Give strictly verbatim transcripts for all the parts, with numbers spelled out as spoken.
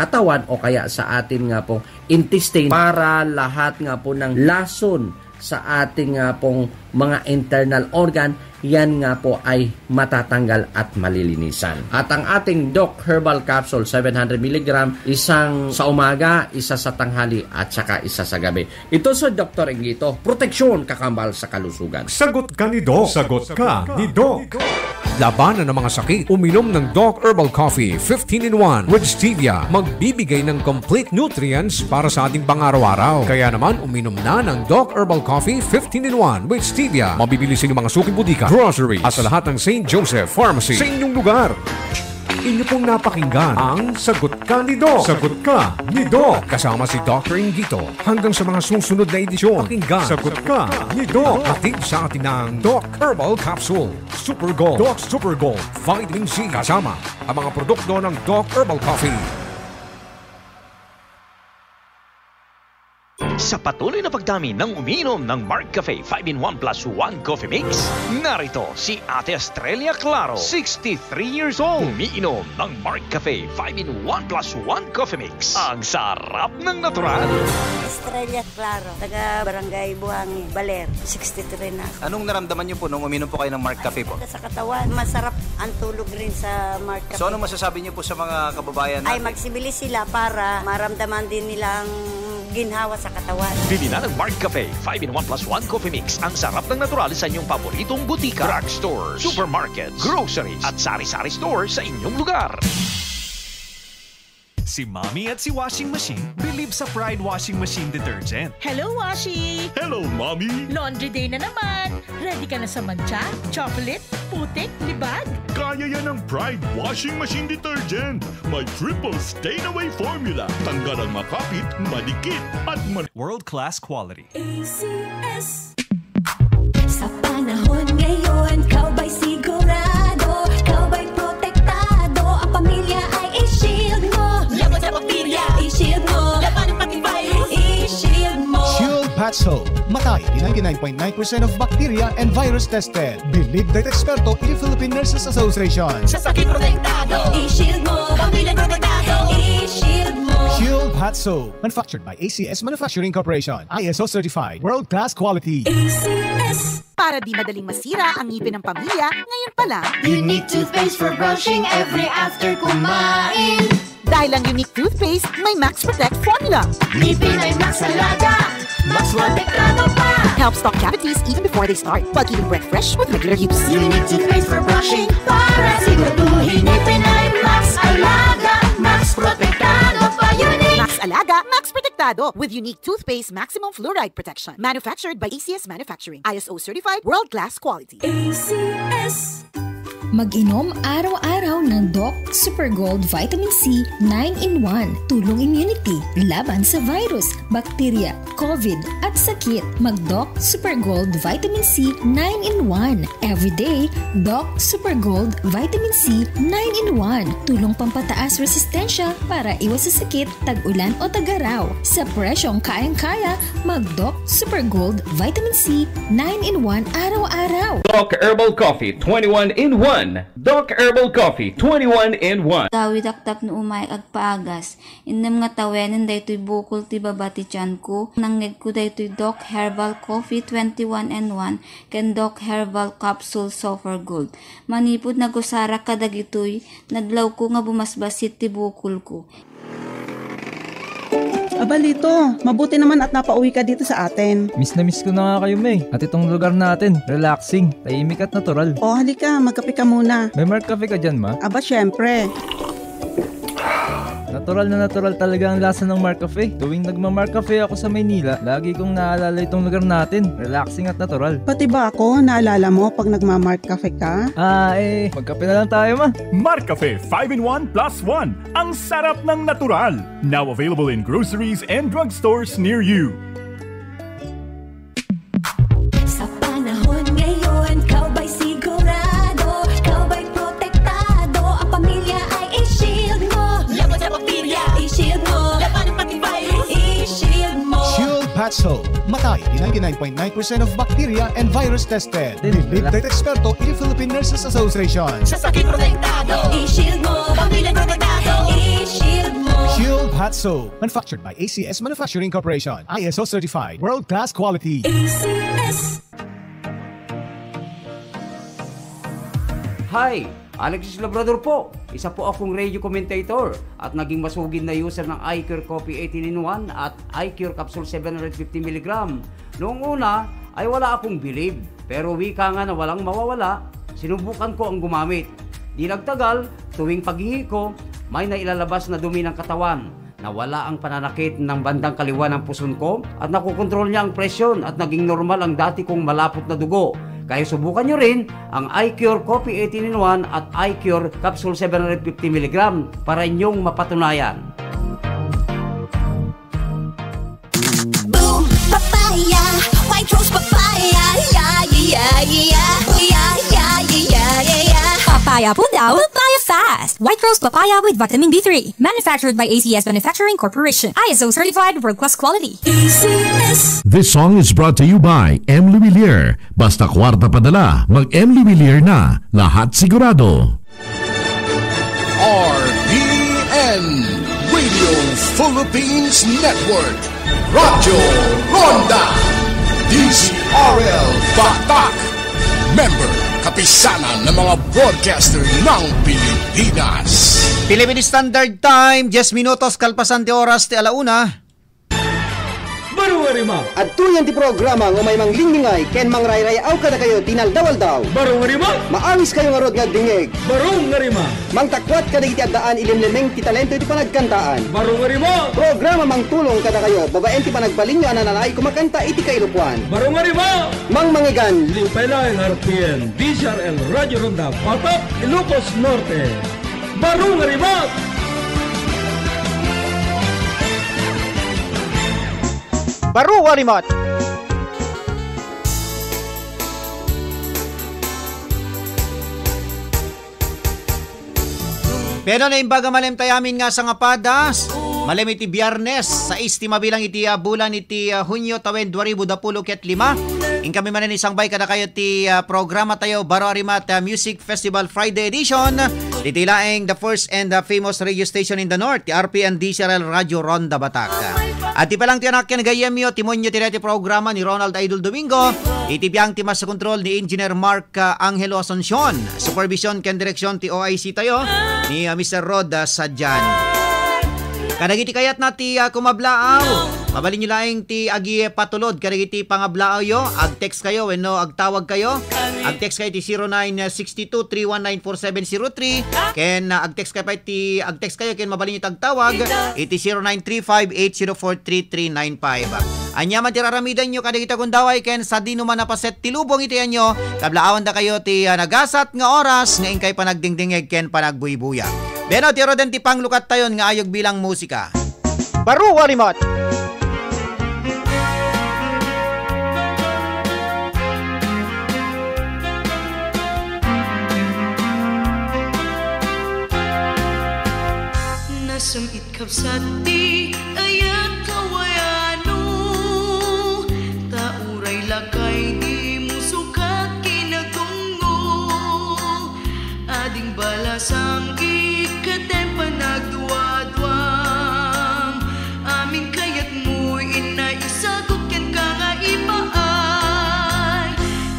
katawan o kaya sa atin nga pong intestine para lahat nga po ng lason sa ating nga pong mga internal organ, yan nga po ay matatanggal at malilinisan. At ang ating Doc Herbal Capsule, seven hundred milligram, isang sa umaga, isa sa tanghali, at saka isa sa gabi. Ito sa Doktor Enggito, proteksyon kakambal sa kalusugan. Sagot ka ni Doc. Sagot ka ni Doc. Labanan ang mga sakit. Uminom ng Doc Herbal Coffee fifteen in one with Stevia. Magbibigay ng complete nutrients para sa ating pang-araw-araw. Kaya naman, uminom na ng Doc Herbal Coffee fifteen in one with Stevia. Mabibili sa inyong mga suking bodega, grocery, at sa lahat ng Saint Joseph Pharmacy sa inyong lugar. Inyo pong napakinggan ang Sagot Ka ni Doc. Sagot Ka ni Doc. Kasama si Doktor Inggito. Hanggang sa mga susunod na edisyon, pakinggan Sagot Ka ni Doc. Hatid sa atin ng Doc Herbal Capsule, Super Gold, Doc Super Gold, Vitamin C, kasama ang mga produkto ng Doc Herbal Coffee. Sa patuloy na pagdami ng umiinom ng Mark Cafe five in one plus one Coffee Mix, narito si Ate Estrella Claro, sixty-three years old. Umiinom ng Mark Cafe five in one plus one Coffee Mix. Ang sarap ng natural. Estrella Claro, taga Barangay Buhangin, Baler, sixty-three na. Anong naramdaman niyo po nung uminom po kayo ng Mark Cafe po? Sa katawan, masarap ang tulog rin sa Mark Cafe. So, ano masasabi niyo po sa mga kababayan natin? Ay, magsibili sila para maramdaman din nila ang ginhawa sa katawan. Bili na ng Mark Cafe five in one plus one Coffee Mix. Ang sarap ng natural sa inyong paboritong butika, drugstores, supermarkets, groceries, at sari-sari store sa inyong lugar. Si Mommy at si Washing Machine believe sa Pride Washing Machine Detergent. Hello, Washi! Hello, Mommy! Laundry day na naman! Ready ka na sa mantsa, chocolate, putik, libag? Kaya yan ng Pride Washing Machine Detergent. May triple stain away formula. Tanggal ang makapit, madikit, at man- World class quality. A C S. Sa panahon ngayon, kawbay sigurado, kawbay protektado, ang pamilya ay i-shield mo. Laban sa bakterya, i-shield mo. Laban ng pati virus, i-shield mo. Shield Patch Soap. Matay in ninety-nine point nine percent of bacteria and virus tested. Believed by eksperto in the Philippine Nurses Association. Sa sakit protektado, i-shield mo. Pamilya protektado, i-shield mo. Shield Patch Soap. Manufactured by A C S Manufacturing Corporation. I S O certified. World class quality. A C S. Para di madaling masira ang ngipin ng pamilya, ngayon pa lang. Unique toothpaste for brushing every after kumain. Dahil ang Unique Toothpaste may Max Protect Formula. Ngipin ay Max Alaga, Max Protektado pa. Helps stop cavities even before they start, while keeping breath fresh with regular use. Unique Toothpaste for brushing para siguraduhin ngipin ay Max Alaga, Max Protektado pa. Unique. Max Alaga, Max Protektado with Unique Toothpaste Maximum Fluoride Protection. Manufactured by A C S Manufacturing. I S O certified, world-class quality. A C S. Mag-inom araw-araw ng Doc Super Gold Vitamin C nine in one. Tulong immunity laban sa virus, bakterya, COVID, at sakit. Mag-Doc Super Gold Vitamin C nine in one. Everyday, Doc Super Gold Vitamin C nine in one. Tulong pampataas resistensya para iwas sa sakit, tag-ulan o tag-araw. Sa presyong kayang-kaya, mag-Doc Super Gold Vitamin C nine in one araw-araw. Doc Herbal Coffee twenty-one in one. Doc Herbal Coffee twenty-one in one. Dawidak tapno umay agpaagas. Innem nga tawenen daytoy bukol ti baba ti tianko. Nangngegko daytoy Doc Herbal Coffee twenty-one in one ken Doc Herbal Capsule Super Gold. Manipud nagusarak kadagitoy, nadlawko nga bumasbasit ti bukolko. Aba, Lito, mabuti naman at napauwi ka dito sa atin. Miss na miss ko na nga kayo, May. At itong lugar natin, relaxing, tahimik at natural. O, halika, magkape ka muna. May Mark Cafe ka dyan, Ma? Aba, syempre. Natural na natural talaga ang lasa ng Mark Cafe. Tuwing nagma-Mark Cafe ako sa Maynila, lagi kong naalala itong lugar natin. Relaxing at natural. Pati ba ako, naalala mo pag nagma-Mark Cafe ka? Ah, eh, magkape na lang tayo, Ma. Mark Cafe five in one plus one. Ang sarap ng natural. Now available in groceries and drugstores near you. Sa panahon ngayon, kawbay sigurado, kawbay protektado, ang pamilya ay i-shield mo. Laban sa bakterya, i-shield mo. Laban ng pati virus, i-shield mo. Shield Patch Soap. Matay in ninety-nine point nine percent of bacteria and virus tested. Believed by eksperto in the Philippine Nurses Association. Sa sakit protektado, i-shield mo. Pamilya protektado, i-shield mo. Shield Hot soap, manufactured by A C S Manufacturing Corporation, I S O certified, world-class quality. A C S. Hi! Alexis Labrador po. Isa po akong radio commentator at naging masugid na user ng iCure Coffee eighteen in one at iCure Capsule seven hundred fifty milligram. Noong una ay wala akong bilib, pero wika nga na walang mawawala, sinubukan ko ang gumamit. Di nagtagal, tuwing paghihi ko, may nailalabas na dumi ng katawan. Nawala ang pananakit ng bandang kaliwa ng puson ko at nakokontrol niya ang presyon at naging normal ang dati kong malapot na dugo. Kaya subukan nyo rin ang iCure Coffee eighteen in one at iCure Capsule seven hundred fifty milligram para inyong mapatunayan. Boom Papaya, White Rose Papaya, yeah, yeah, yeah, yeah, yeah, yeah, yeah, yeah, yeah. Papaya po daw, papaya fast. White Rose Papaya with vitamin B three. Manufactured by A C S Manufacturing Corporation. I S O certified, world-class quality. A C S. This song is brought to you by M Luwilier. Basta kwarta padala, mag M Luwilier na. Lahat sigurado. R P N, Radio Philippines Network, Radyo Ronda, D Z R L Batak, member, Kapisanan ng mga Broadcaster ng Pilipinas. Philippine Standard Time, diyes minutos kalpasan ti oras ti alauna. Baro nga rima. Adtoyen ti programa nga umay manglinglingay ken mangrayrayaw kadakayo ti inaldaw-aldaw. Baro nga rima. Maawis kayo ngarud nga agdingngeg. Baro nga rima. Mangtakuat kadagiti addaan ilimlimeng ti talento iti panagkantaan. Baro nga rima. Programa mangtulong kadakayo babaen ti panagbalinyo a nananaay kumakanta iti kailokoan. Baro nga rima. Mangmangigan. Limpay laeng R P N, D Z R L, Radyo Ronda, Batak, Ilocos Norte. Baro nga rima! Baro nga rima! Pero naimbag a malem tayo amin nga sangapadas, malem iti Biyernes, sais ti mabilang iti, ah, bulan iti, ah, Hunio tawen dua ribu dua puluh ket lima. Inkami manen isangbay kadakayo ti, ah, programa tayo, Baro a Rima, ah, Music Festival Friday Edition. Ditoy laeng the first and the famous radio station in the North, ti R P N D Z R L Radyo Ronda Batak. At ti palang ti anak ken gayyemyo, timonyo ti daytoy programa ni Ronald Idol Domingo, iti biang ti master control ni Engineer Mark, ah, Angelo Asuncion, supervision ken direksyon ti O I C tayo, ni, ah, Mister Rod, ah, Sadian. Kadagiti kayatna ti, ah, kumablaaw, mabalinyo laeng ti agipatulod kadagiti pangablaaw yo, ag-text kayo wenno agtawag kayo. Ag-text kayo iti zero nine six two three one nine four seven zero three, ken, ah, ag-text kayo pa iti, ag-text kayo ken mabalinyo ti agtawag iti zero nine three five eight zero four three three nine five. Ania man ti raramidanyo kadagiti gundaway ken sadino man a paset ti lubong iti anyo, kablaawandakayo ti, ah, nagasat nga oras nga inkay panagdingdingeg ken panagbuybuya. Beno, ti roden ti panglukat tayon nga ayog bilang musika. Baro a rimat. Nasam-it kabsat ti ayat kawayano, ta uray lakay di musukat kinadungo. Ading balasang ikkaten panagduaduam. Amin kayatmo, inna, isagut kenka nga ipaay.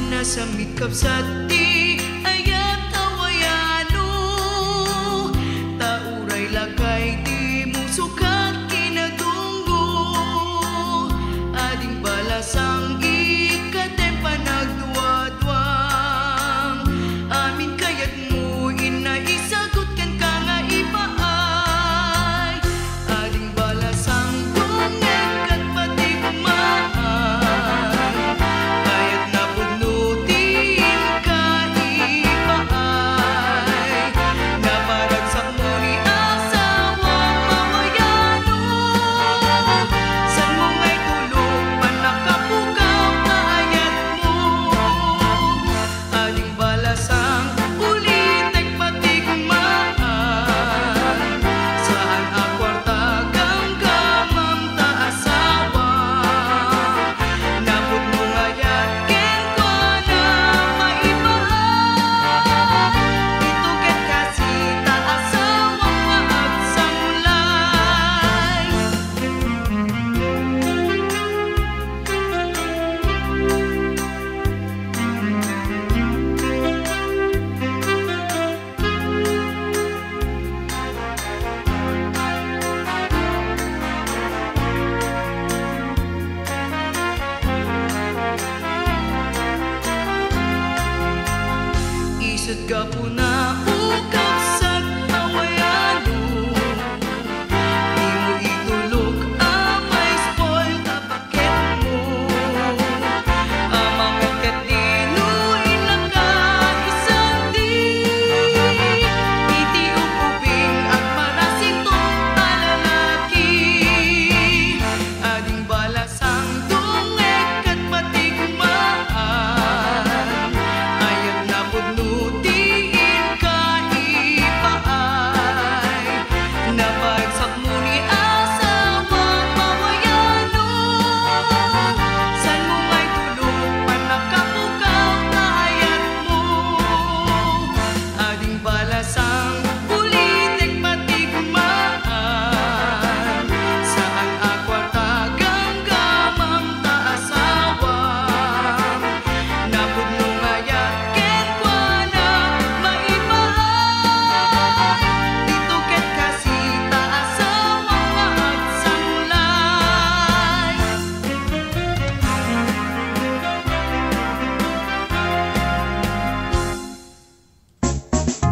Nasam-it kabsat ti ayat kawayano, ta uray lakay ti musukat kinadungo. Ading balasang ikkaten panagduaduam. Amin kayatmo, inna, isagut kenka nga ipaay. Ading balasang tungek ket pati kumaay. Kayat napudno ti inka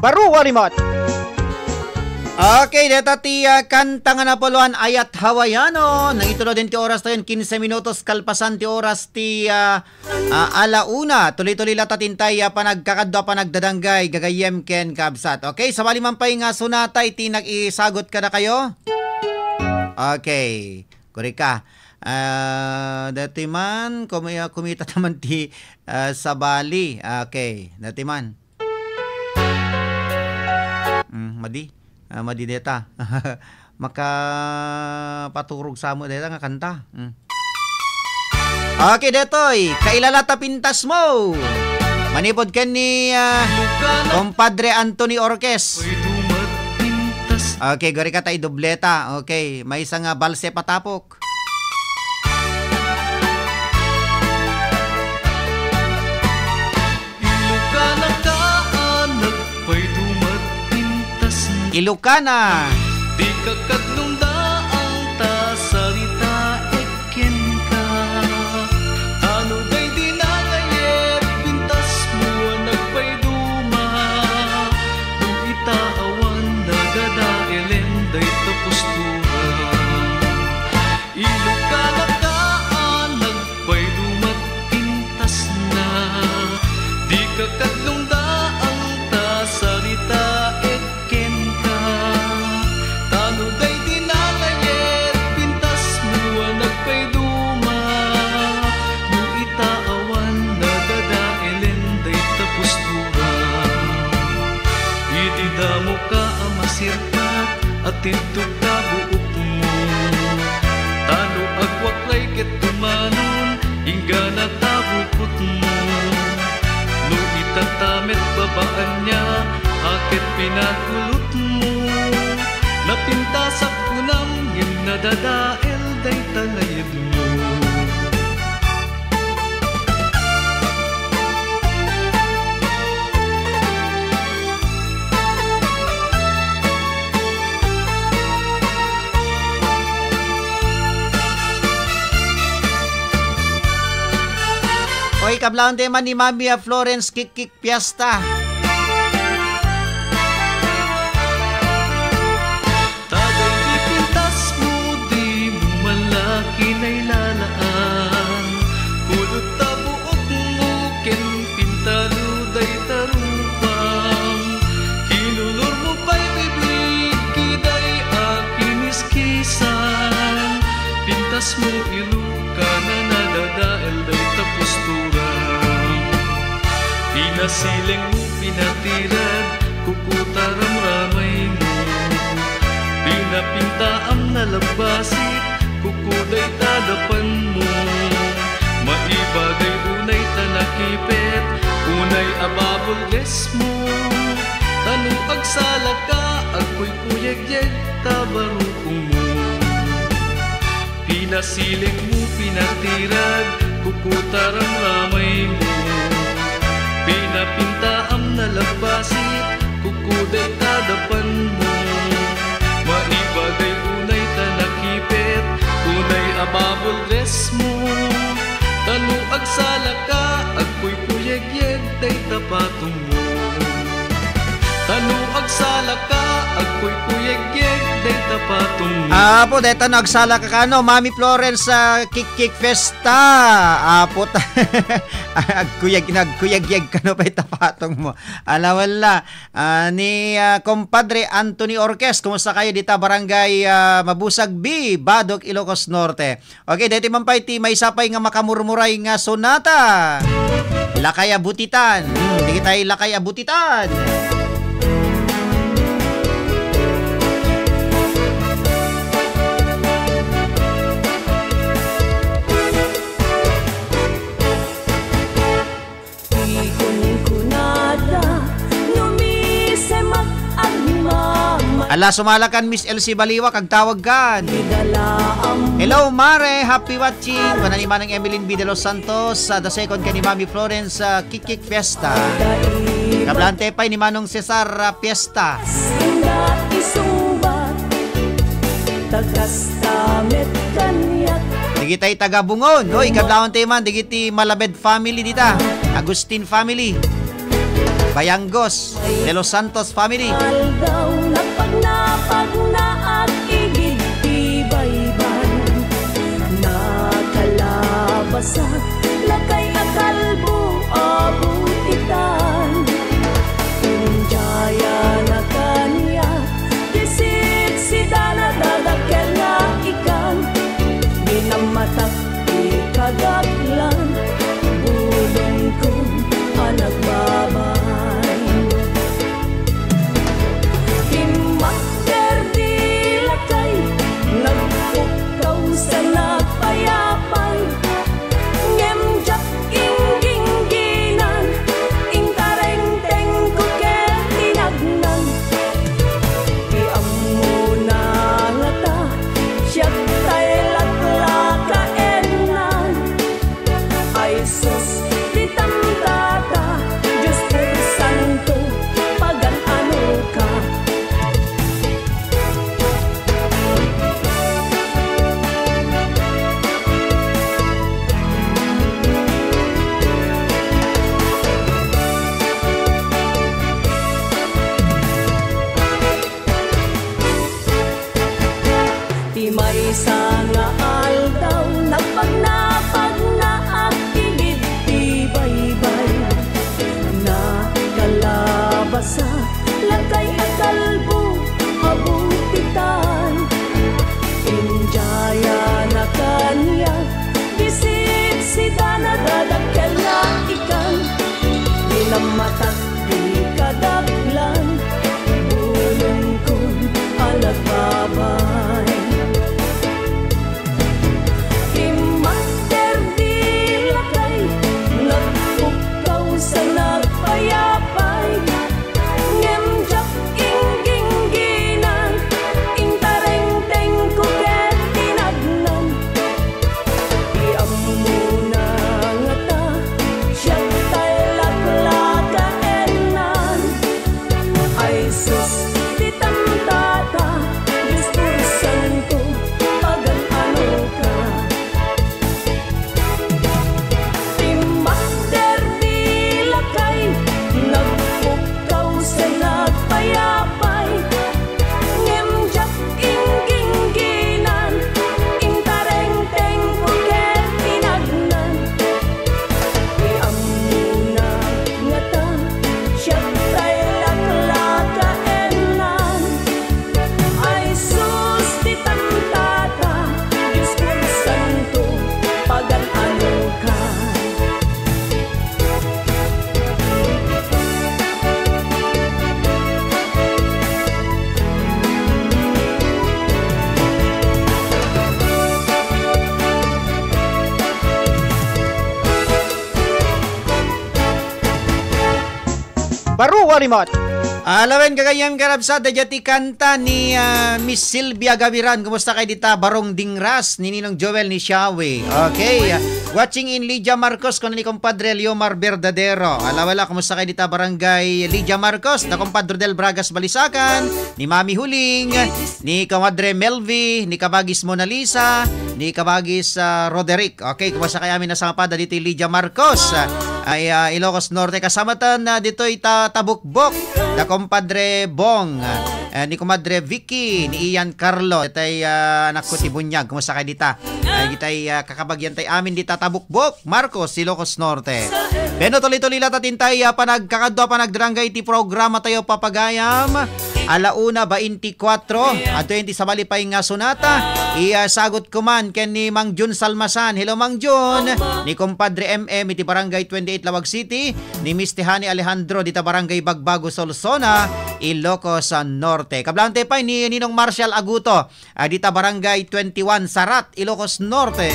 Ruwa rimat. Okay, deta ti, ah, kanta nga napuluan, Ayat Hawaiano. Nangituloden ti oras tayo, quince minutos kalpasan ti oras ti, ah, ah, ala una. Tuloy-tuloy latta ti intay, ah, panagkakadua, panagdadanggay, gagayyem ken kabsat. Okay, sabali man pay nga sonata iti nag-isagut kadakayo. Okay, kurika. Ah, dati man, kumi-, kumita taman ti, ah, sabali. Okay, dati man. Mm, madi. Ah, madi deta. Makapaturog samo deta nga kanta. Mm. Okay, detoy. Kailala ta pintas mo. Manipod ken ni, ah, Compadre Anthony Orquez. Okay, gori ka ta idobleta. Okay, maysa nga balse patapok. Ilokana ka a nagpayduma ti pintasna. Ilokana. Dika kadlongdaang ta saritaek kenka. Tano daydi nangayet pintasmo a nagpayduma. No ita awan nadadaelen dayta postura. Ilokana ka a nagpayduma ti pintasna. Dika kadlongdaang ta saritaek kenka. Tano daydi nangayet pintasmo a nagpayduma. No ita awan nadadaelen dayta postura. Idi damoka a masirpat, a tiddog ta buokmo. Tano agwaklay ket dumanon, inggana ta bukotmo. No ita ta met baba ania, a ket pinagulotmo. Napintasak kunam ngem nadadael dayta nga yegmo. Oy, kablaon ti man ni Mami a Florence Kikik Fiesta. Ta daydi pintasmo, dimo man la kinailalaan. Kulot ta buokmo ken pintado dayta rupam. Kinulormo pay bibig, kiday a kiniskisan. Pintasmo, ilokana, nadadael dayta postura. Pinasilengmo, pinatirad, kuko ta ramramaymo. Pinapintaam, nalabbasit, kuko dayta dapanmo. Maibagay unay ta nakipet, unay a bubble dressmo. Ta no agsalaka, agkuykuyegyeg ta barukongmo. Pinasilengmo, pinatirad, kuko ta ramramaymo. Pinapintaam, nalabbasit, kuko dayta dapanmo. Maibagay unay ta nakipet, unay a bubble dressmo. Ta no agsalaka, agkuykuyegyeg dayta patongmo. Ta no agsalaka, agkuykuyegyeg dayta patongmo. Apo, deta no agsalaka kano, Mami Florence, ah, Kikik Fiesta. Apo, ta-, agkuyag-, nagkuyegyeg kano pay ta patongmo. Ala, wala. Ah, ni, ah, Compadre Anthony Orquez, kumusta kayo dita Barangay, ah, Mabusag B, Badoc, Ilocos Norte? Okay, deti man pay ti maysa pay nga makamurmuray nga sonata. Lakay a Butitan. Hmm, dagitay Lakay a Butitan. Ti kunkunada, numisemak agmama-. Ala, sumalakan, Miss Elsie Baliwak, agtawag kan. Idala am- Hello, Mare. Happy watching. Kuna ni Manang Emeline B. De Los Santos, ah, the second, ken ni Mami Florence, ah, Kikik Fiesta. Kablante pay ni Manong Cesar, ah, Fiesta. Inda isungbat, ta kasta met kaniak. Dagitay taga Bungon. Oy, kablawan tayo man. Dagiti Malabed family dita. Agustin family. Bayangos, De Los Santos family. Aldaw, nagpagnapagnaak igid ti baybay. Nakalabasa, lakay a kalbo a butitan. Injaya na kaniak, ti sidsida na dadakkel nga ikan. Binammatak ti kadaklan, bulongkon a nagbabay. Timmakder di lakay, nagpukkaw sa nagpayapay. Ngem diak inggingginan, intarengtengko ket tinagnan. Ti ammona ngata, siak tay laklakaennan. Ay sus, ditam tata, Dios ti santo, pagan-anoka. Ti maysa nga aldaw, nagpagnapagnaak igid ti baybay. Nakalabasa, lakay a kalbo a butitan. Injaya na kaniak, di sidsida na dadakkel nga ikan. Binammatak ti kadaklan, bulongkon a nagbabay. Timmakder di lakay, nagpukkaw sa nagpayapay. Ngem diak inggingginan, intarengtengko ket tinagnan. Ti ammona ngata, siak tay laklakaennan. Ay sus, ditam tata, Dios ti santo, pagan-anoka. Timmakder ti lakay, nagpukkaw sa nagpayapay. Ngem diak inggingginan, intarengtengko ket tinagnan. Ti ammona ngata, siak tay laklakaennan. Ay sus, ditam tata, Dios ti santo, pagan-anoka. Baro a rimmat. Alawen, gagayyem, karabsat, dayta ti kanta ni, ah, Miss Sylvia Gaviran. Kumusta kay dita? Barong Dingras, ni Ninong Joel, ni Shawi. Okay. Watching in Lydia Marcos, kuno ni Compadre Leomar Verdadero. Ala, wala, kumusta kay dita? Barangay Lydia Marcos, na Compadre Del Bragas Balisacan, ni Mami Huling, ni Comadre Melvi, ni Kabagis Mona Lisa, ni Kabagis, ah, Roderick. Okay, kumusta kay amin a sangpadda ditoy Lydia Marcos, ah, ay, ah, Ilocos Norte. Kasama tan, ah, ditoy ta-, Tabukbok, da Compadre Bong, ah, ni Comadre Vicky, ni Ian Carlo, tay, ah, anak ko ti Bunyag. Kumusta kay dita? Ay, kitay, ah, kakabagyan tay amin dita Tabukbok, Marcos, Ilocos Norte. Ken no, tuloy-tuloy latta ti intay, ah, panagkakadua, panagdarangga iti programa tayo, Papagayam. Ala una bainti kuatro, adtoy ti sabali pay nga sonata. Iyasagot ko man ken ni Mang Jun Salmasan. Hello, Mang Jun. Ni Compadre M M iti Barangay twenty-eight, Laoag City. Ni Miss Tehani Alejandro dita Barangay Bagbago, Solsona, Ilocos Norte. Kablaante pay ni Ninong Marshall Aguto, ah, dita Barangay twenty-one, Sarat, Ilocos Norte.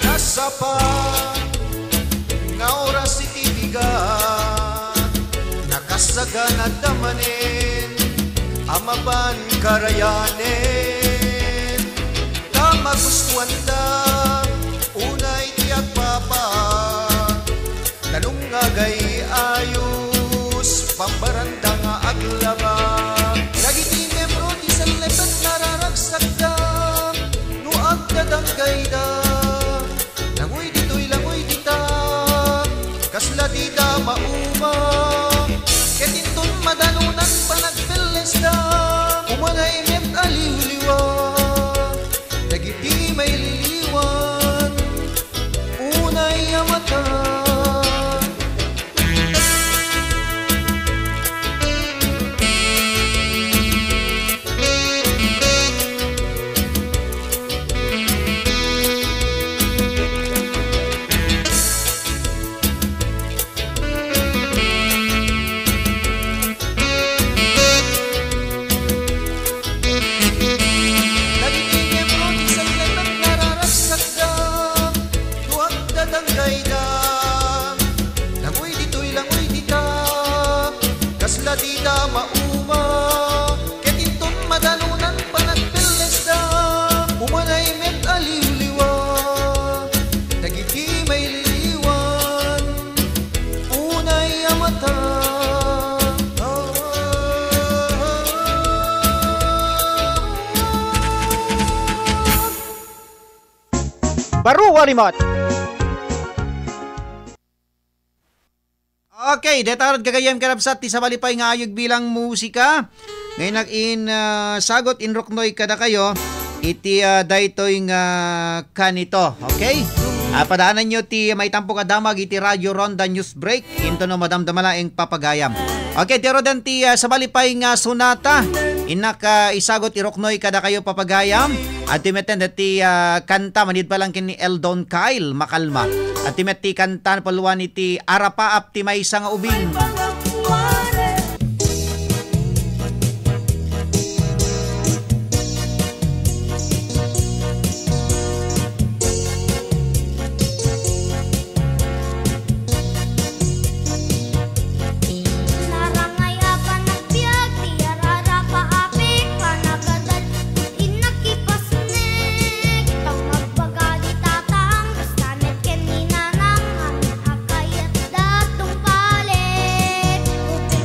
Nasapa nga oras iti bigat, nakasaganadda manen a mapan karayanen, ta magustuanda unay ti agpapa. Danum nga agay-ayos, bambaranda nga aglaba. Dagiti membro ti sellepet nararagsakda, no agda Ket inton madanunan panagpellesda, umanay met a liwliwa dagiti maililiwan, unay a mata. Dagiti miembro ti Sanlian naragsakda, duak dadanggayda. Langoy ditoy, langoy dita, kasla dida mauma. Ket inton madanunan panagpellesda, umanay met a liwliwa dagiti maililiwan, unay a mata. Baro a rimot. Okay, dayta gagayyem, kakabsat, ti sabali pay nga ayeg bilang musika. Ngayon nag-in, ah, sagot, inruknoy kadakayo iti, ah, daytoy nga kanito. Okay? Ah, padaananyo ti maitampo nga damag iti Radio Ronda News Break. Intono madamdama laeng, papagayam. Okay, ti rodan ti, ah, sabali pay nga sonata. Innak, ah, isagot, iruknoy kadakayo, papagayam. Adtoy metten ti, ah, kanta manipud pa lang ken ni Eldon Kyle Makalma. Adtoy met ti kanta puluan iti Arapaap ti maysa nga ubing. Narangay a panagbiag ti Arapaap, panagadal, innak ipasnek, pangagbaga di tatang, basta met ken ni nanang, amin a kayat da tumbalen. Ubing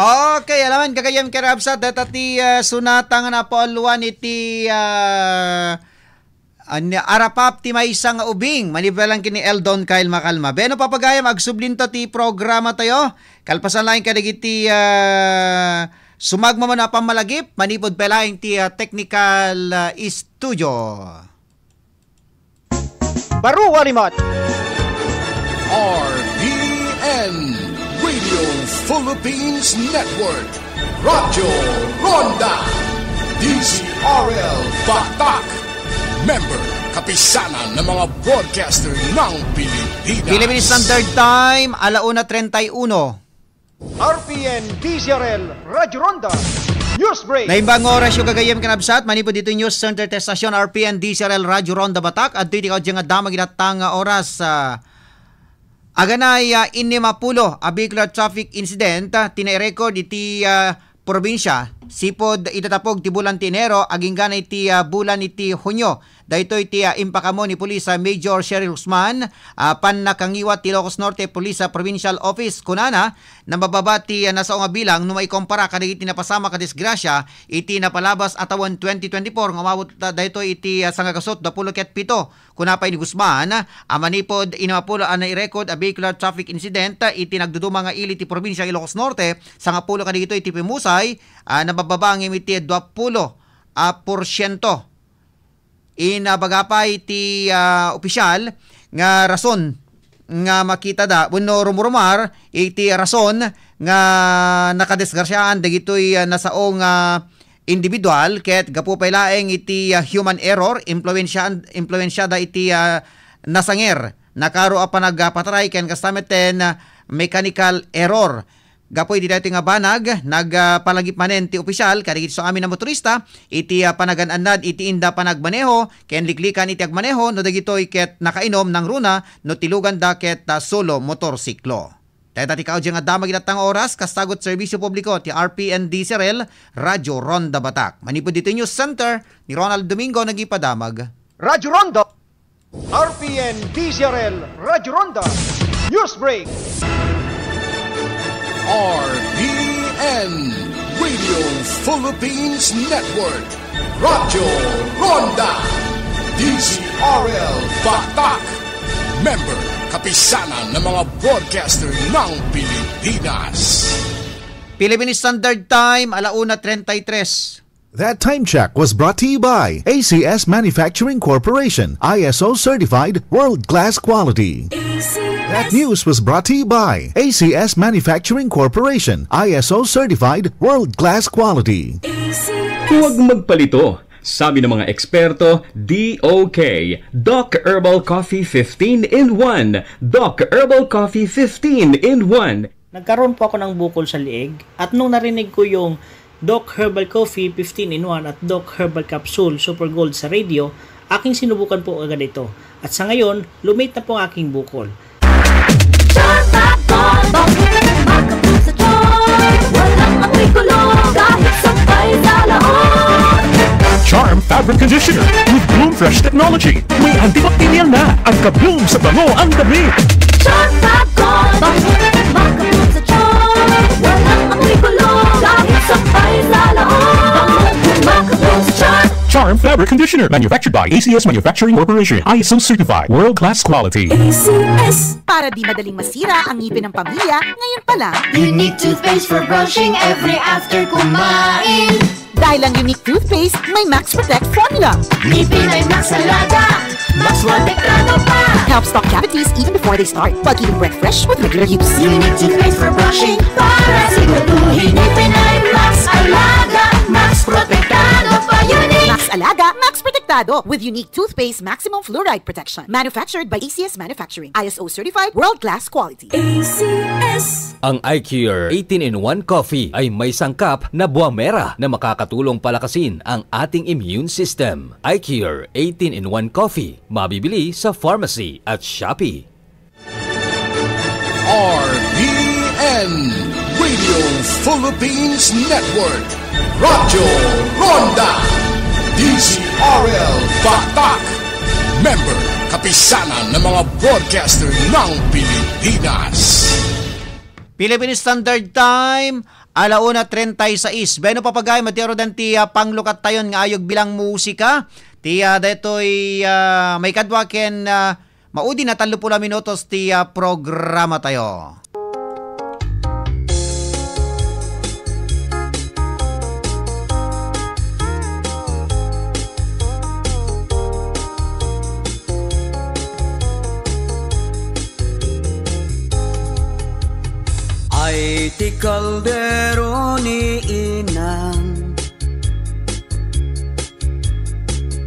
Okay, alangan gagayyem ken kabsat, dayta ti, ah, sonata nga napauluan iti, ah, an-, arapap ti maysa nga ubing, manipud pay laeng ken ni Eldon Kyle Makalma. Beno, papagayam, agsublinto ti programa tayo. Kalpasan laeng kadagiti, ah, sumagmamano a pammalagip, manipud pay laeng ti, ah, technical, ah, studio. Baro a limat. R P N, Radio Philippines Network, Radyo Ronda, D Z R L Batak, member, Kapisanan ng mga Broadcaster ng Pilipinas. Philippine Standard Time, ala una treinta y uno. R P N D Z R L Radyo Ronda. News break. Naimbag nga oras, gagayyem ken kabsat, manipud ditoy News Center ti estasyon R P N D Z R L Radyo Ronda Batak. Adtoy ti kaudyan nga damag iti dayta nga oras, ah, aganay, ah, innem a pulo a vehicular traffic incident, ah, ti nairecord iti, ah, probinsia, sipud iti tapog ti bulan ti Enero, agingga iti, ah, bulan iti Hunio. Daytoy ti, ah, impakaammo ni Pulis, ah, Major Cheryl Guzman, ah, pannakangiwat ti Ilocos Norte Police, ah, Provincial Office. Kunana, nabababa ti, ah, nasao nga bilang no maikumpara kadagiti napasamak a disgrasya iti napalabas a tawen twenty twenty-four nga umabot, ah, daytoy iti, ah, sangagasut dua pulo ket pito. Kuna pay ni Guzman, a manipud innem a pulo a nairecord a vehicular traffic incident iti nagduduma nga ili ti probinsia Ilocos Norte, sangapulo kadagitoy ti pimusay, ah, nabababa ngem iti dua pulo a porsiento. Inbaga pay ti, ah, opisyal nga rason nga makitada wenno rumurumar iti rason nga nakadisgrasiaan dagitoy, ah, nasao nga individual ket gapu pay laeng iti, ah, human error, impluensiaan-, impluensiada iti, ah, nasanger, nakaro a panagpataray ken kasta metten, ah, mechanical error. Gapu iti daytoy nga banag, nagpalagip manen ti opisyal kadagiti amin a motorista iti, ah, panagan-annad iti inda panagmaneho ken liklikan iti agmaneho no dagitoy ket nakainom, nangruna no tiluganda ket, ah, solo motorsiklo. Dayta ti kaudyan nga damag iti dayta nga oras, kasta ket serbisyo publiko ti R P N D Z R L Radyo Ronda Batak. Manipud ditoy News Center ni Ronald Domingo nagipadamag. Radyo Ronda. R P N D Z R L Radyo Ronda. News break. R P N Radio Philippines Network. Radyo Ronda. D Z R L Batak. Member, Kapisanan ng mga Broadcaster ng Pilipinas. Philippine Standard Time, ala una treinta y tres. That time check was brought to you by A C S Manufacturing Corporation, I S O certified, world-class quality. That news was brought to you by A C S Manufacturing Corporation, I S O certified, world-class quality. Huwag magpalito. Sabi ng mga eksperto, D O K, Doc Herbal Coffee fifteen in one. Doc Herbal Coffee fifteen in one. Nagkaroon po ako ng bukol sa liig at nung narinig ko yung Doc Herbal Coffee fifteen in one at Doc Herbal Capsule Super Gold sa radio, aking sinubukan po agad ito. At sa ngayon, lumit na po ang aking bukol. Charm Fab Gold, bakit makapul sa Charm? Walang amoy kulog, kahit sampay sa lahok. Charm Fabric Conditioner with Bloom Fresh Technology. May antibacterial na at ka-bloom sa bango ang damit. Charm Fab Gold, bakit makapul sa Charm? Walang amoy kulog, kahit sampay sa lahok. Bangong makapul sa Charm. Charm Fabric Conditioner, manufactured by A C S Manufacturing Corporation, I S O certified, world-class quality. A C S. Para di madaling masira ang ngipin ng pamilya, ngayon pa lang. Unique toothpaste for brushing every after kumain. Dahil ang Unique Toothpaste may Max Protect Formula. Ngipin ay Max Alaga, Max Protektado pa. Help stop cavities even before they start, while keeping breath fresh with regular use. Unique Toothpaste for brushing, para siguraduhin ngipin ay Max Alaga, Max Protektado pa. Unique. Max Alaga, Max Protektado with Unique Toothpaste Maximum Fluoride Protection. Manufactured by A C S Manufacturing. I S O certified, world-class quality. A C S. Ang iCure eighteen-in-one Coffee ay may sangkap na buwamera na makakatulong palakasin ang ating immune system. iCure eighteen-in-one Coffee, mabibili sa pharmacy at Shopee. R P N, Radio Philippines Network, Radyo Ronda, D Z R L Batak, member, Kapisanan ng mga Broadcaster ng Pilipinas. Philippine Standard Time, Ala una treinta y seis. Bueno, papagayam, ti arudan ti, ah, panglukat tayon nga ayog bilang musika. Ti, ah, daytoy, ah, maikadua ken, ah, maudi na tallo puluh a minutos ti, ah, programa tayo. Ay ti kaldero ni inang,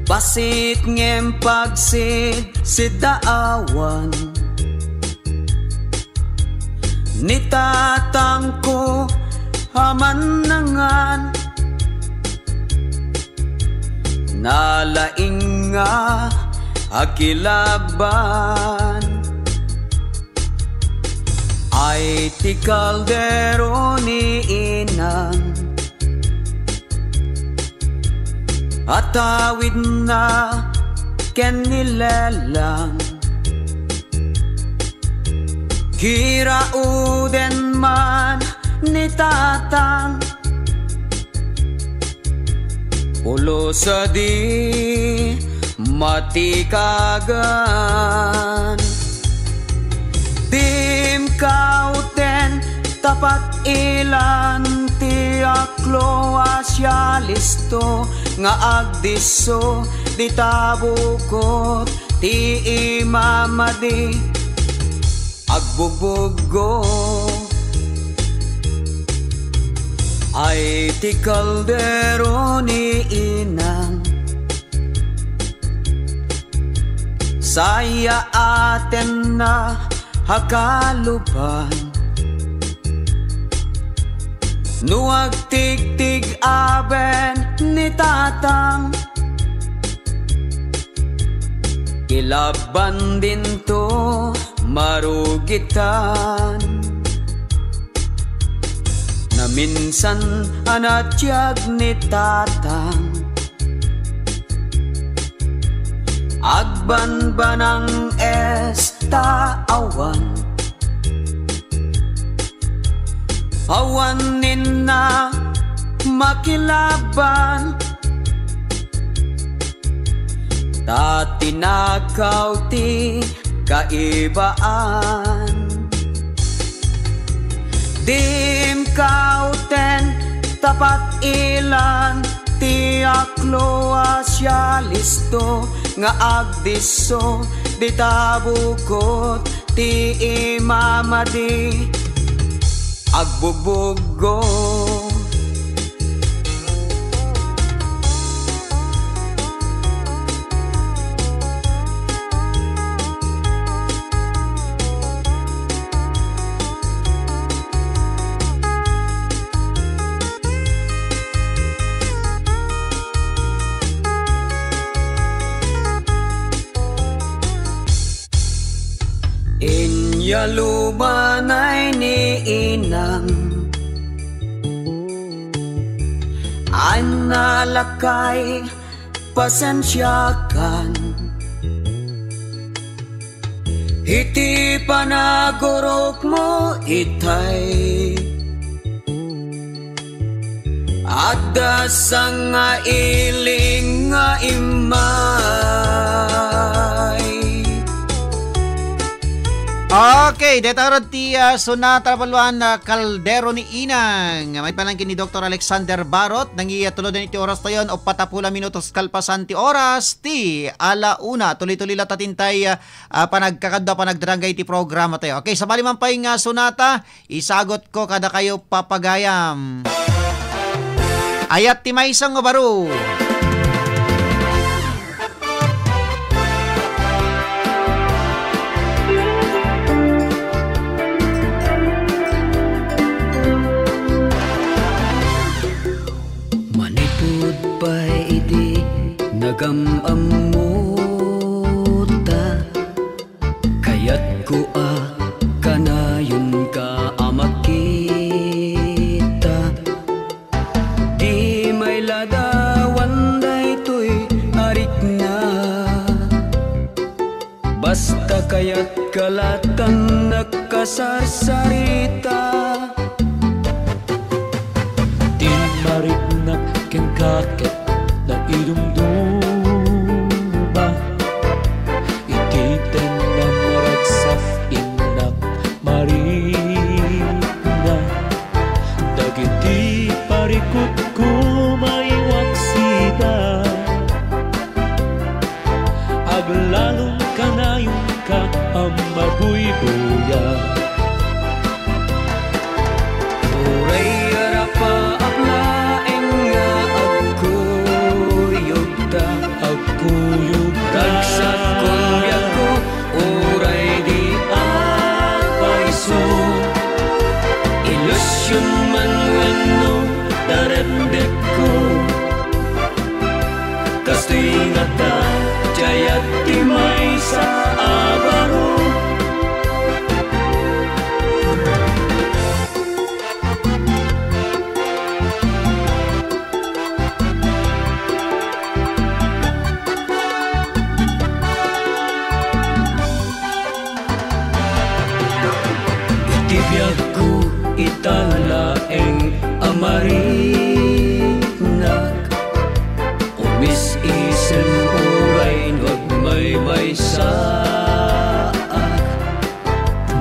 bassit ngem pagsidsidaawan. Ni tatangko a mannangan, nalaing nga akilaban. Ay ti kaldero ni inang, atawidna ken ni lelang. Kirauden man ni tatang, pulos a di matikagan. Dim kauten ta pat-ilan ti aklo a sialisto nga agdisso, dita bukot ti imamadi. Agbugbuggo. Ay ti kaldero ni inang, sayaatenna a kaluban. No agtigtig-aben ni tatang, ilaban dinto marugitan. Naminsan a natiag ni tatang, agbanbanang esta awan. Awan ninna makilaban, ta tinakaw ti kaibaan. Dim kauten ta pat-ilan ti aklo a sialisto nga agdisso, dita bukot ti imamadi. Agbugbuggo. Inyalubanay ni inang, ay nalakay, pasensiakan. Iti panagurokmo itay, adda sangailing nga immay. Okay, deta ti, ah, sonata a puluan, ah, Kaldero ni Inang. Maipalangkin ni Doktor Alexander Barot, nangiya tuloden iti oras tayon, uppat a puluh a minutos kalpasan ti oras, ti ala una. Tuloy-tuloy la ta tintay, ah, ah, panagkakadua, panagdarangga iti programa tayo. Okay, sabali man pay nga sonata, isagot ko kadakayo, papagayam. Ayat ti maysa nga baro. Manipud pay idi nagam-ammota, kayatko a kanayonka a makita. Di mailadawan daytoy a rikna, basta kayatka lattan nagkasarsarita. ka a mabuybuya. Uray arap a ablaeng nga agkuyogta, agkuyogta. Ragsakkon biagko, uray di apayso. Ilusion man wenno tarepdepko. Kastoy ngata ti ayat ti maysa a baro. Iti biagko, ita laeng a marinak. Umis-isem uray no agmaymaysaak.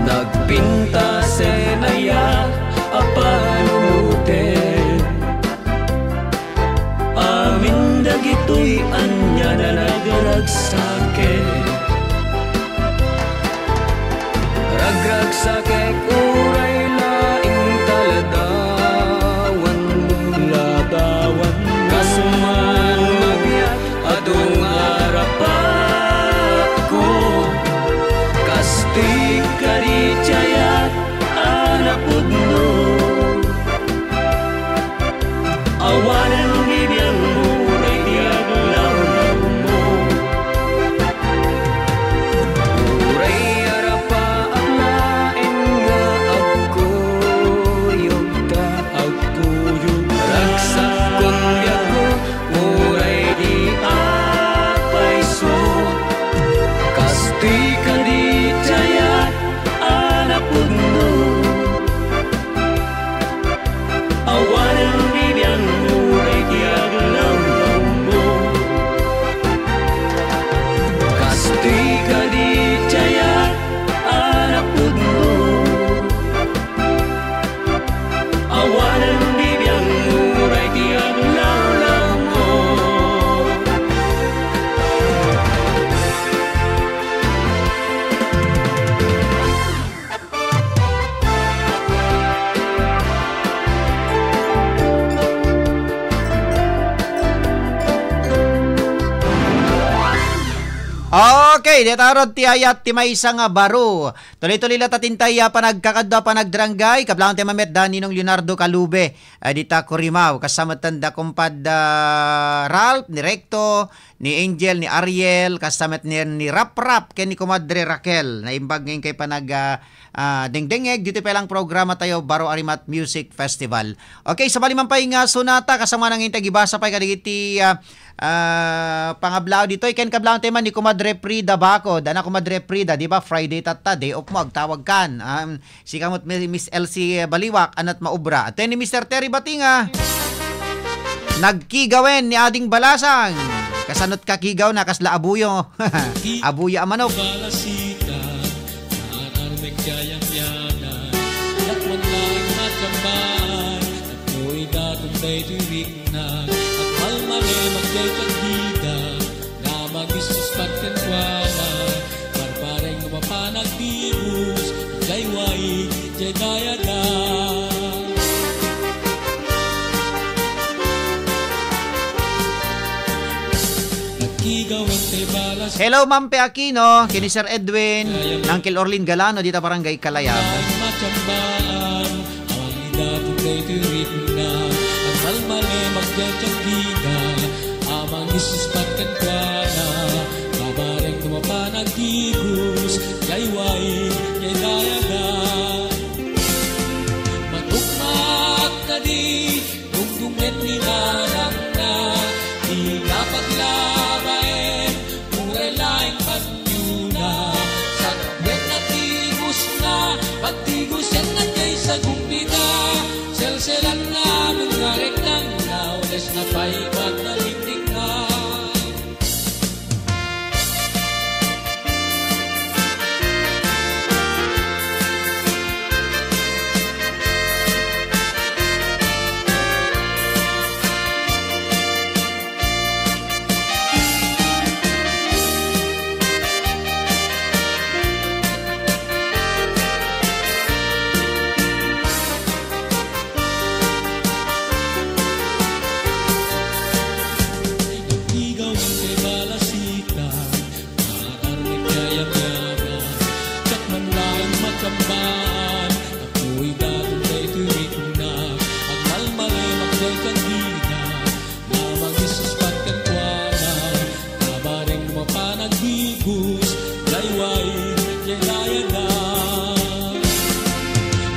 Nagpintasen aya a panunoten. Amin dagitoy ania a nagragsaken. Ragragsakek uray laeng ta ladawanmo, ladawanmo. Kas man mabiag adu nga arapakko, kastoy kadi ti ayat a napudno. Awanen bibiangmo, uray ti aglawlawmo. Uray arapa a laeng nga agkuyogta, agkuyogta. Ragsakkon biagko, uray di apayso. Kastoy kadi ti ayat a napudno. Awanen bibiangmo, uray ti aglawlawmo. Kastoy kadi ti ayat a napudno. Awanen bibiangmo, uray ti aglawlawmo. Okay, deta rod ti ayat ti maysa nga baro. Tuloy-tuloy la ta ti intay a panagkakadua, panagdarangay. Kablaantayo man met da Ninong Leonardo Calube, ah, dita Corimao. Kasta met da kumpad, ah, Ralph, ni Recto, ni Angel, ni Ariel, kasta met ni, ni Raprap, ken ni Kumadre Raquel. Naimbag nga inkay panag, ah, ah, dengdengngeg ditoy pay lang programa tayo, Baro a Rimat Music Festival. Okay, sabali man pay nga sonata, kasano nga intay ibasa pay kadagiti, ah, ah, pangablaaw ditoy. Ken kablaantayo man ni Kumadre Frida Bacod. Ana, Kumadre Frida, di ba Friday tatta, day off mo, agtawag kan. Um, Sika met, Mi-, Miss Elsie Baliwak, anat maubra. Ate ni Mister Terry Batinga. Nagkigawen ni Ading Balasang. Kasano ti kakigawna, kasla abuyo. Abuyo a manok. Balasita, naan armek ti ayamyanan, dakman laeng matiyambaan, tapno idaton daytoy rikna, agmalmalem daytoy agdida, nga mangisuspat kenkuana, barbareng no mapan agdigos, idiay waig, idiay dayaga. Nagkigawen ti balas. Hello, Ma'am Pe Aquino, ken ni Sir Edwin, Uncle Orlin Galano, dita Barangay Kalayab. Matiyambaan, awan ida ti daytoy rikna, agmalmalem agdaydiay agdida, a mangisuspat kenkuana, barbareng no mapan agdigos, idiay waig, idiay dayaga. Maduknak kadi, dungdungen ni nanangna, dina paglabaen, uray laeng panyona, sakbet a digosna, pagdigosenna diay sagumpida, selselanna, amin nga rektanna, ules na pay pagnaliklikna. Apuy daton daytoy rikuna, agmalmalimak daytan dina, na mangisuspat kenkuana, kabaring mapan agdigos, dayway, diay dayana.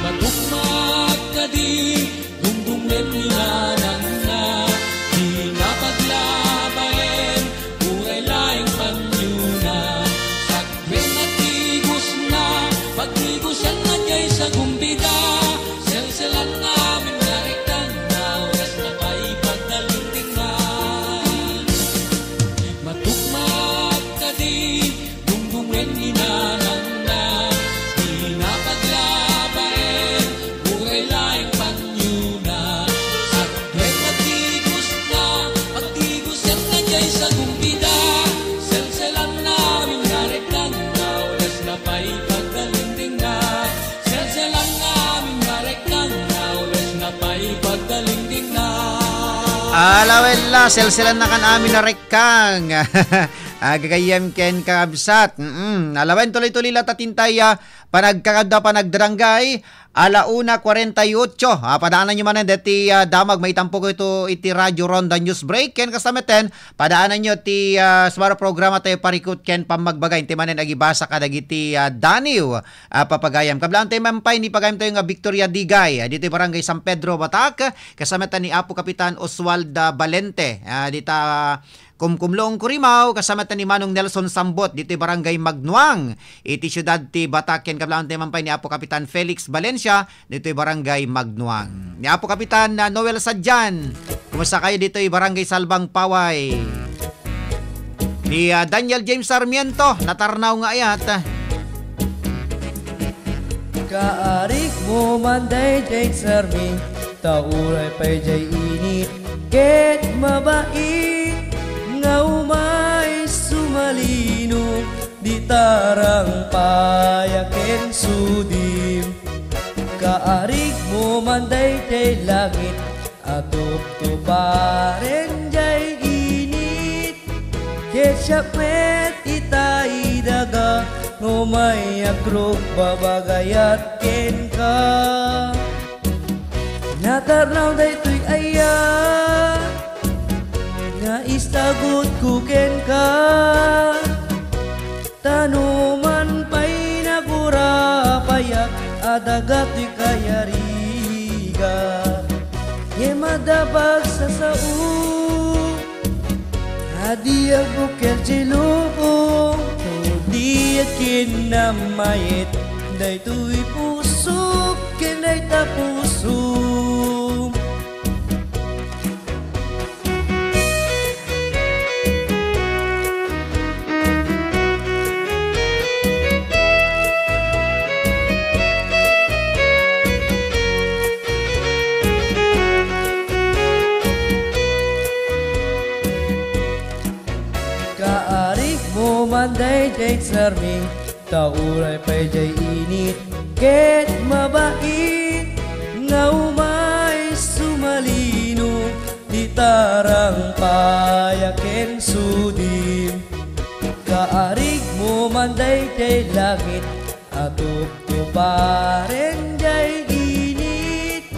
Matukmak kadi, dungdunglen ni nanangna, dina paglabaen, uray laeng panyona. Sakbay a tigosna, pagtigosenna diay sagumbida, selselanna amin nga rekkangna, oras na pay pagdalingdingna. Matukmak kadi, dungdunglen ni nanangna, dina paglabaen, uray laeng panyona. Sakbay a tigosna, pagtigosenna diay sagumbida, selselanna amin nga rekkangna, oras na pay pagdalingdingna. Selselanna amin nga rekkangna, oras na pay pagdalingdingna. Ala, wen la, selselannakan amin a rekkang. Agagayem ken kakabsat. Mm-mm. Ala wen, tuloy-tuloy la ta ti intay, ah, panagkakadda, panagdarangay. Ala una cuarenta y ocho. Ah, padaananyo manen deti, ah, damag maitampo ko ito iti Radio Ronda News Break. Ken kasta metten, padaananyo ti, ah, suaro programa tayo, Parikut ken Pammagbaga. Inti manen agibasa kadagiti, ah, daniw, ah, papagayam. Kablaantayo man pay ni pagayam tayo nga Victoria Digay, ah, ditoy Barangay San Pedro, Batac. Kasta metten ni Apo Kapitan Oswald, ah, Balente, ah, dita Kumkumlong, Curimaw, kasta metten ni Manong Nelson Sambot, ditoy Barangay Magnuang, iti siudad ti Batac. Ken kablaantayo man pay ni Apo Kapitan Felix Valencia, ditoy Barangay Magnuang. Ni Apo Kapitan, ah, Noel Sadian, kumusta kayo ditoy Barangay Salbang, Paway? Ni, ah, Daniel James Sarmiento, natarnaw nga ayat. Kaarigmo man daydiay Sarmi, ta uray pay diay init ket mabait nga umay sumalino, di tarang pay a ken sudim. Kaarigmo man daydiay langit, atuptuparen diay init. Ket siak met itay daga, no may agrugbabagayat kenka. Natarnaw daytoy ayat nga istagutko kenka. Ta no man pay nagurapayak a daga ti kayariga, ngem adda pagsasao a diak bukkel ti lubong, no diak kinnamayet daytoy pusok ken dayta pusom. Kaarigmo man daydiay Sarmi, ta uray pay diay init ket mabait nga umay sumalino, di tarang pay a ken sudim. Kaarigmo man daydiay langit, atuptuparen diay init.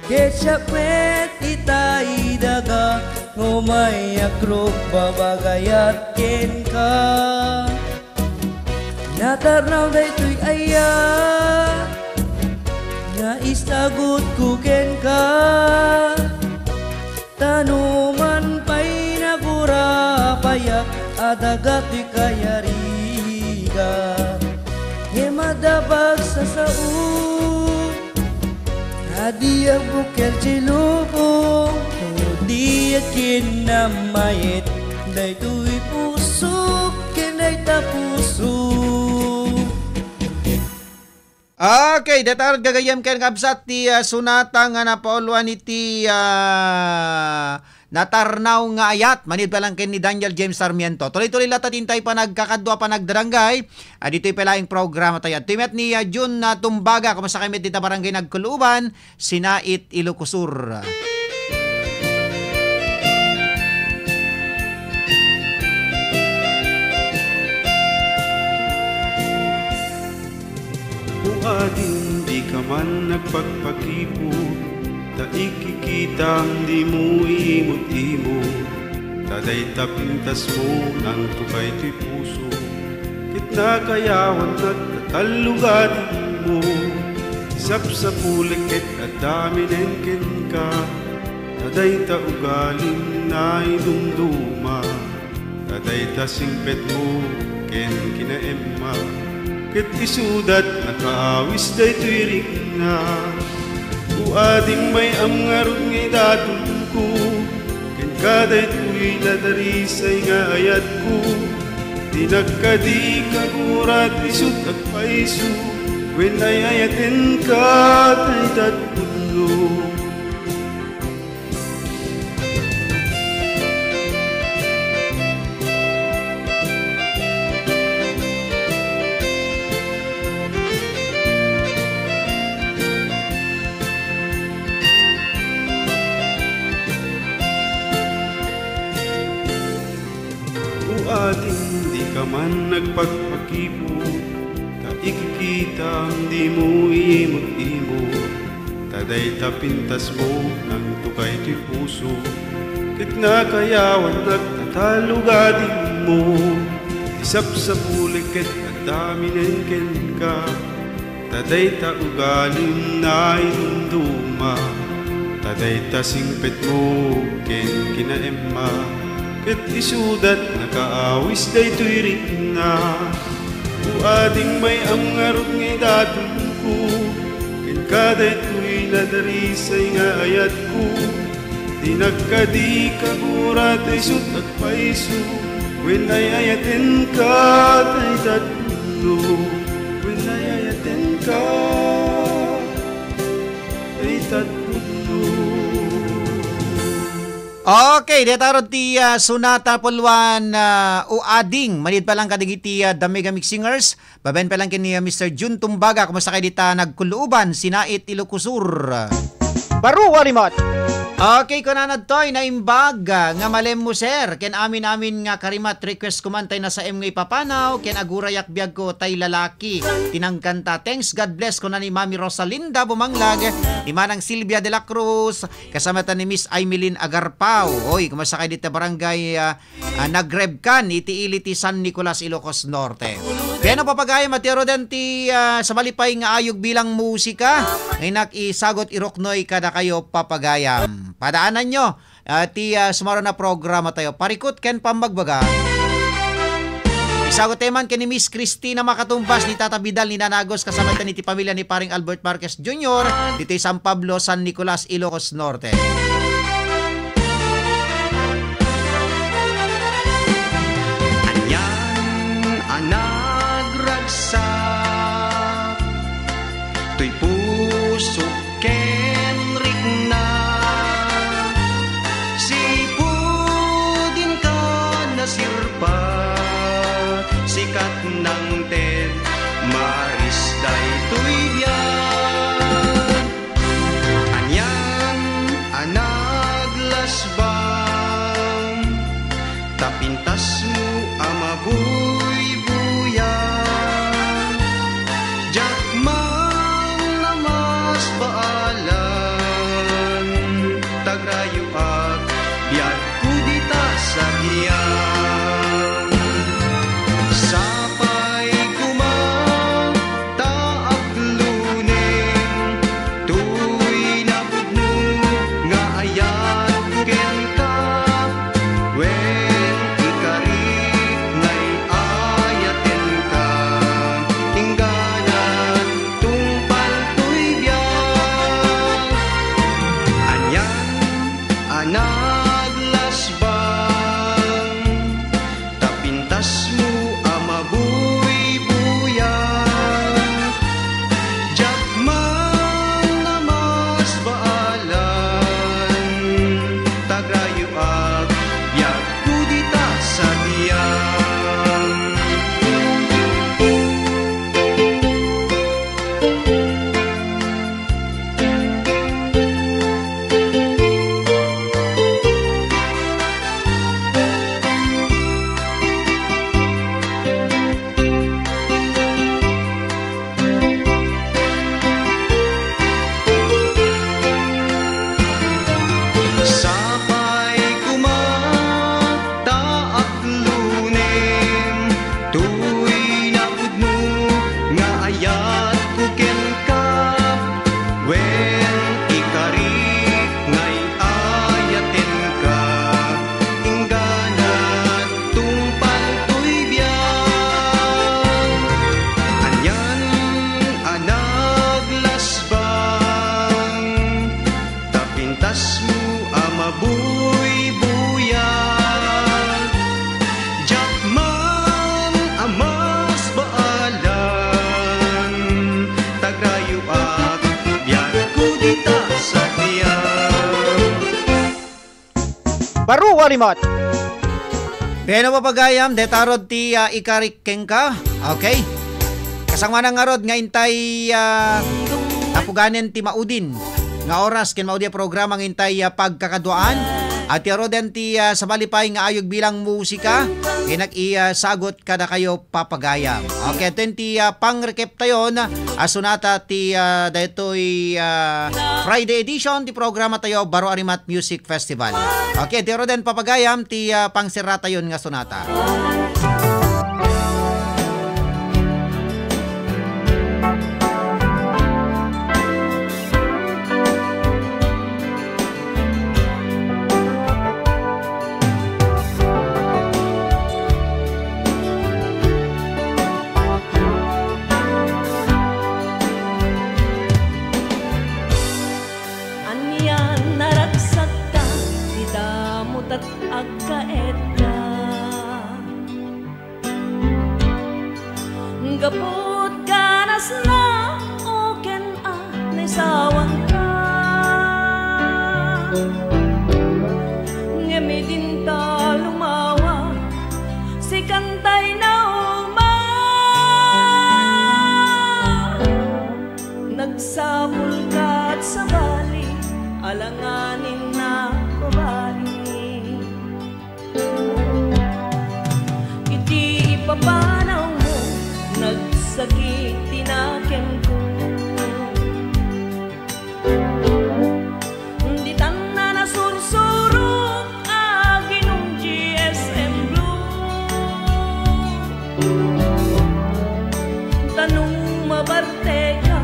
Ket siak met itay daga, no may agrugbabagayat kenka. Natarnaw daytoy ayat nga istagutko kenka. Ta no man pay nagurapayak a daga ti kayariga, ngem adda pagsasao a diak bukkel ti lubong, no diak kinnamayet daytoy pusok ken dayta pusom. Okay, dayta gagayyem ken kabsat ti, ah, sonata nga napauluan iti, ah, Natarnaw nga Ayat, manipud lang ken ni Daniel James Sarmiento. Tuloy-tuloy latta ti intay panagkakadua, panagdarangay. Ah, ditoy pay laeng programa tayo. Adtoy met ni, ah, June, ah, Tumbaga, kumusta kayo met dita barangay Nagkuluban, Sinait, Ilocos Sur. Ading dika man nagpagpakipot, ta ikikitam dimo imot-imot, ta dayta pintasmo nangtukay toy puso, ket nakayawannak ta tallo gadimo. Sapsapulik ket adda minen kenka, ta dayta ugalim naidumduma. Ta dayta singpetmo ken kinaemma, ket isudat nakaawis daytoy rikna. O ading may-am ngarud nga idatonko, kenka daytoy nadarisay nga ayatko. Dinak kadi kagurat isut' agpayso, wen ay-ayatenka ta itad pudno. O ading dika man nagpagpakipot, ta ikikitam dimo imot-imot, ta dayta pintasmo nangtukay toy puso, ket nakayawannak ta tallo gadimo. Ti sapsapulik ket adda minen kenka, ta dayta ugalim naidumduma, ta dayta singpetmo ken kinaemma, ket isudat nakaawis daytoy rikna. O ading may-am ngarud nga idatonko, kenka daytoy nadarisay nga ayatko. Dinak kadi kagurat isut' agpayso, wen ay-ayatenka ta itad pudno, wen ay-ayatenka ta itad pudno. Okay, dayta rod ti, ah, Sonata Pulwan, ah, O Ading, manipud pa lang kadagiti, ah, The Mega Mix Singers, babaen pa lang ken ni, ah, Mister Jun Tumbaga, kumusta kayo dita nagkulooban, Sinait, Ilocos Sur? Baro, Warimot. Okay, kunana ditoy, naimbag, ah, nga malem mo, sir, ken amin-amin nga karimat, request ko man tay nasaem nga ipapanaw, ken agurayak biag ko tay lalaki, ti nangkanta. Thanks, God bless, kuna ni Mami Rosalinda Bumanglag, ni Manang Silvia de la Cruz, kasama ta ni Miss Aimelin Agarpao. Oy, kumusta kayo dita barangay, ah, ah, Nagrebkan, iti ili ti San Nicolas, Ilocos Norte. Piano papagayam, Ate Roden, ti, ah, sa malipay nga ayog bilang musika, nga inak isagot iruknoy kadakayo papagayam. Padaananyo, ah, ti, ah, sumaruno a programa tayo. Parikut ken pammagbaga. Isagot tayo man ken ni Miss Christina Makatumbas, ni Tata Vidal, ni Nana Agus, kasama tayo iti pamilya ni Paring Albert Marquez Junior, ditoy San Pablo, San Nicolas, Ilocos Norte. Anian a nagragsak, toy puso ken rikna. Sipud inka nasirpa, sikat nangted maris daytoy biag. Anian a naglasbang, ta pintasmo a mabuybuyan. Diak man namasbaalan, tagrayoak, biagko dita sakian. Sapay koma ta aglo Aro, Arimat. Bueno, papagayam, deta rod ti, ah, ikarik kenka. Okay. Kasangoanan ngarud nga intay, ah, tapuganen ti maudin nga oras ken maudi a programa nga intay, ah, pagkakaduaan. At yaroden ti, ah, sabali pay nga ayog bilang musika, ken nag-, i, ah, sagot kadakayo, papagayam. Okay, ito ti, ah, pangrekep tayon, ah, sonata ti, ah, daytoy, ah, Friday edition ti programa tayo, Baro Arimat Music Festival. Okay, ti roden papagayam ti, ah, pangserra tayon nga sonata. Ania naragsakta ti damotat agkaedda. Gaput ganasna o ken a naisawangka. Ngem idinta lumawa, sikan tay nauma. Nagsapulka at sabali, alanganin na babai. Iti ipapanawmo, nagsakit ti nakemko. Ditan a nasursurok, aginom G S M Blue. Ta no mabarteka,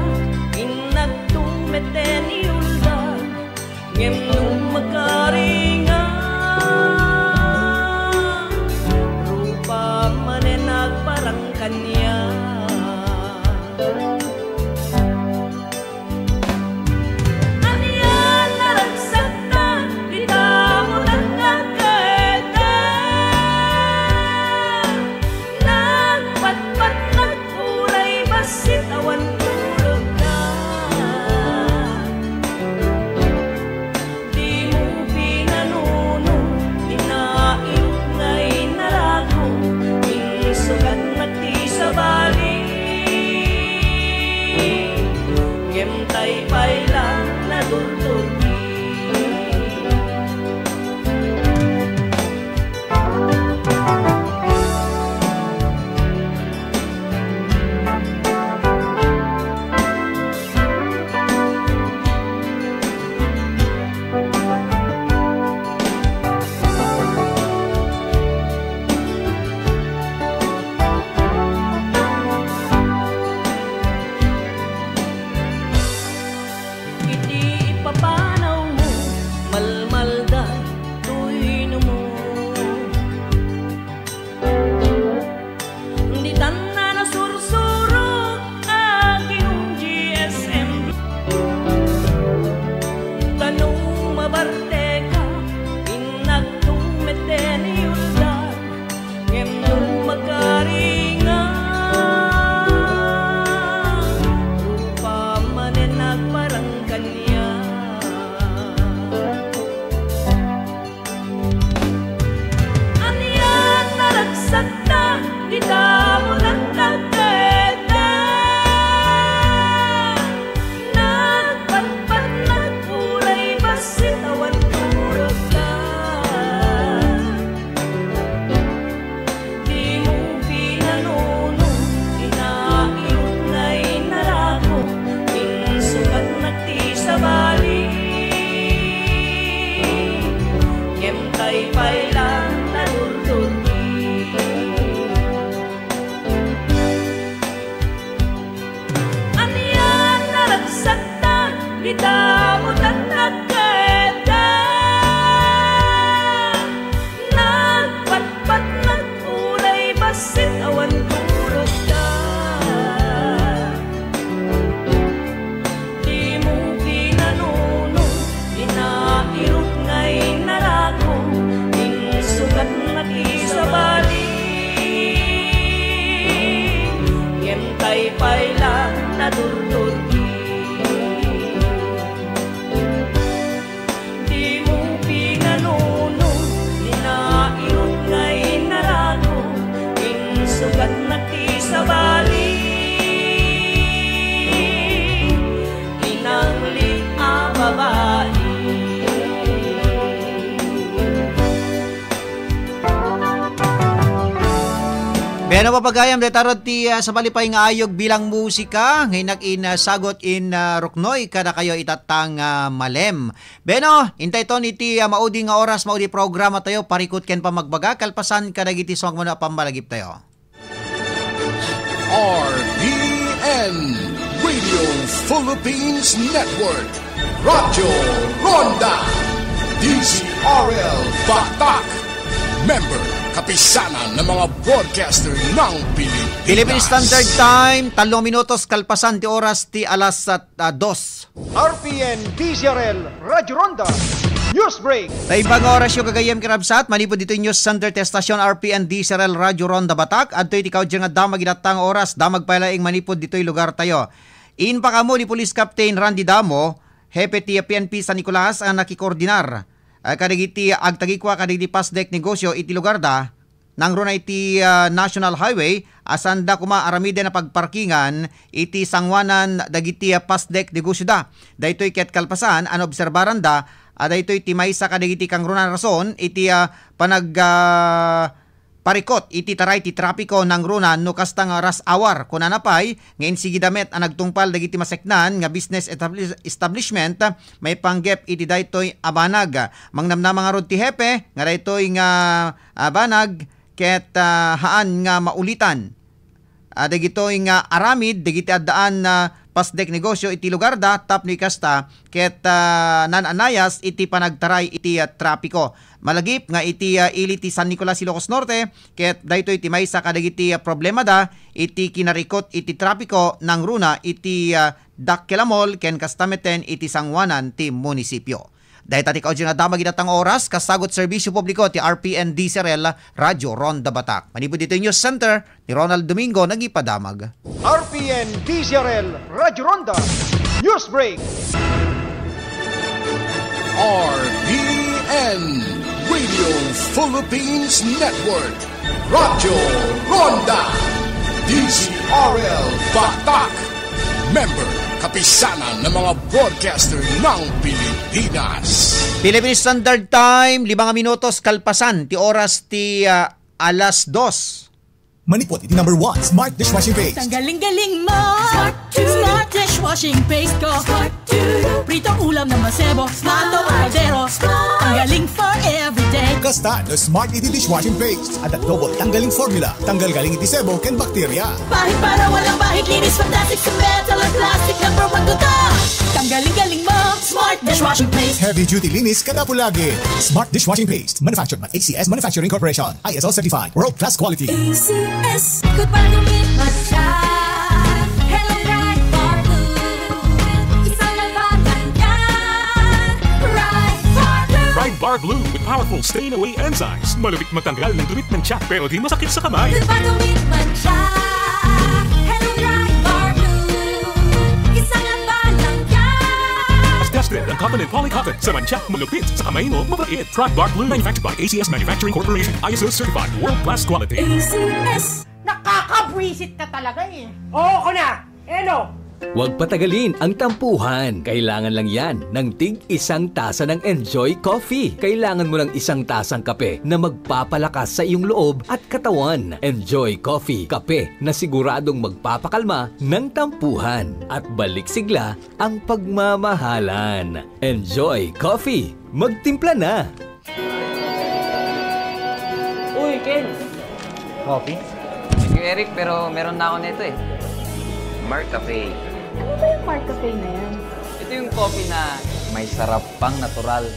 innakto met ti iuldag. Ngem no makaringa, rupa manen agparang kaniak. Ania naragsakta, dita mo nagkakaeta. Nagpatpatnag, uray bassit awan tulogda. Dimo pinanuno, dina irut nga inarako, insukatnak ti sabali. Ngem tay pay la naturturki. Iti ipapanawmo, malmalday toy numo. Ditan a nasursurok, aginom G S M. Ta no mabarteka, innakto met ti iuldag. Ngem no makaringa, rupa manen agparang kaniak. Ania naragsakta, dita mo nagkakaeta. Nagpatpatnag, uray bassit awan tulogda. Dimo pinanuno, dina irut nga inarako, insukatnak ti sabali. Ngem tay pay la naturturki. Ania naragsakta, dita mo tan agkaeta. Nagpatpatnag, uray bassit awan tulogda. Dimo pinanuno, dina irut nga inarako, insukatnak ti sabali. Ngem tay pay la naturturki. Dimo pinanuno, Ano, papagayam, deta rod ti, ah, sabali pay nga ayog bilang musika, nga inak in, ah, sagot in, ah, ruknoy kadakayo itattang, ah, malem. Beno, intayton iti, ah, maudi nga oras, maudi programa tayo, parikut ken pamagbaga, kalpasan kadagiti sumagmamano a pammalagip tayo. R P N Radio Philippines Network, Radyo Ronda, D Z R L Batak, member, Kapisanan ng mga Broadcaster ng Pilipinas. Philippine Standard Time, talong minutos kalpasan ti oras ti alas, ah, dos. R P N D Z R L Radyo Ronda News Break. Naimbag nga orasyo, gagayyem ken kabsat, manipud ditoy News Center ti estasyon R P N D Z R L Radyo Ronda Batak, adtoy ti kaudyan nga damag itatta nga oras, damag pay laeng manipud ditoy lugar tayo. Inpakamo ni Police Captain Randy Damo, hepe ti P N P San Nicolas, a nakikoordinar, ah, kadagiti agtagikua kadagiti pasdek negosyo iti lugar da, nangruna iti, ah, National Highway, a sanda koma aramiden a pagparkingan iti sanguanan dagiti, ah, pasdek negosyo da. Daytoy ket kalpasan a naobserbaran da, a daytoy ti maysa kadagiti kangruna a rason iti, ah, panag, ah, parikot iti taray ti trapiko nangruna no kasta nga rush hour. Kunana pay nga insigida met a nagtungpal dagiti maseknan nga business establis-, establishment maipanggep iti daytoy a banag. Mangnamnama ngarud ti hepe nga daytoy nga, ah, banag ket, ah, haan nga maulitan, ah, dagitoy nga aramid dagiti addaan a pasdek negosyo iti lugar da tapno ikasta ket, ah, naan-anayas iti panagtaray iti, ah, trapiko. Malagip nga iti, ah, ili ti San Nicolas, Ilocos Norte, ket daytoy ti maysa kadagiti, ah, problema da iti kinarikot iti trapiko nangruna iti, ah, dakkel a mall ken kasta metten iti sanguanan ti munisipio. Dayta ti kaudyan nga damag itatta nga oras, kasagut serbisyo publiko ti R P N D Z R L Radyo Ronda Batak. Manipud ditoy News Center, ni Ronald Domingo nagipadamag. R P N D Z R L Radyo Ronda News Break. R P N Radio Philippines Network, Radyo Ronda, D Z R L Batak, member, Kapisanan ng mga Broadcaster ng Pilipinas. Philippine Standard Time, lima nga minutos kalpasan ti oras ti, ah, alas dos. Manipud iti number one Smart Dishwashing Paste. Tanggaling-galing mo. Smart to. Smart dishwashing paste ko. Smart to. Prito ulam na masebo. Smart to kaldero. Smart. Tanggaling for everyday. Kasta no Smart iti dishwashing paste. Adda double tanggaling formula. Tanggal galing iti sebo ken bakterya. Pahid para walang bahid, linis, fantastic sa metal at plastic na produkto. Tanggaling-galing mo. Smart dishwashing paste. Heavy duty linis kada pulagi. Smart dishwashing paste. Manufactured by A C S Manufacturing Corporation. I S O certified. World class quality. A C S. Goodbye gumit matcha. Hello, Pride Bar Blue. Isang labanan yan. Pride Bar Blue. Pride Bar Blue with powerful stain away enzymes. Malupit matanggal ng dumi ng tiyak, pero di masakit sa kamay. Goodbye gumit matcha. Hello, Pride Bar Blue. Isang labanan yan. Tested ang cotton and poly cotton. Sa mantsa, malupit. Sa kamay mo, mabait. Pride Bar Blue. Manufactured by A C S Manufacturing Corporation. I S O certified. World class quality. A C S. Nakakabwisit ka talaga eh. Oo ko na. Eh no. Huwag patagalin ang tampuhan. Kailangan lang yan ng tig isang tasa ng Enjoy Coffee. Kailangan mo ng isang tasang kape na magpapalakas sa iyong loob at katawan. Enjoy Coffee, kape na siguradong magpapakalma ng tampuhan at balik sigla ang pagmamahalan. Enjoy Coffee. Magtimpla na! Uy, Ken! Coffee? Thank you, Eric, pero meron na ako nito eh. Mark Cafe. Ano ba yung Mark Cafe na yan? Ito yung coffee na may sarap pang natural.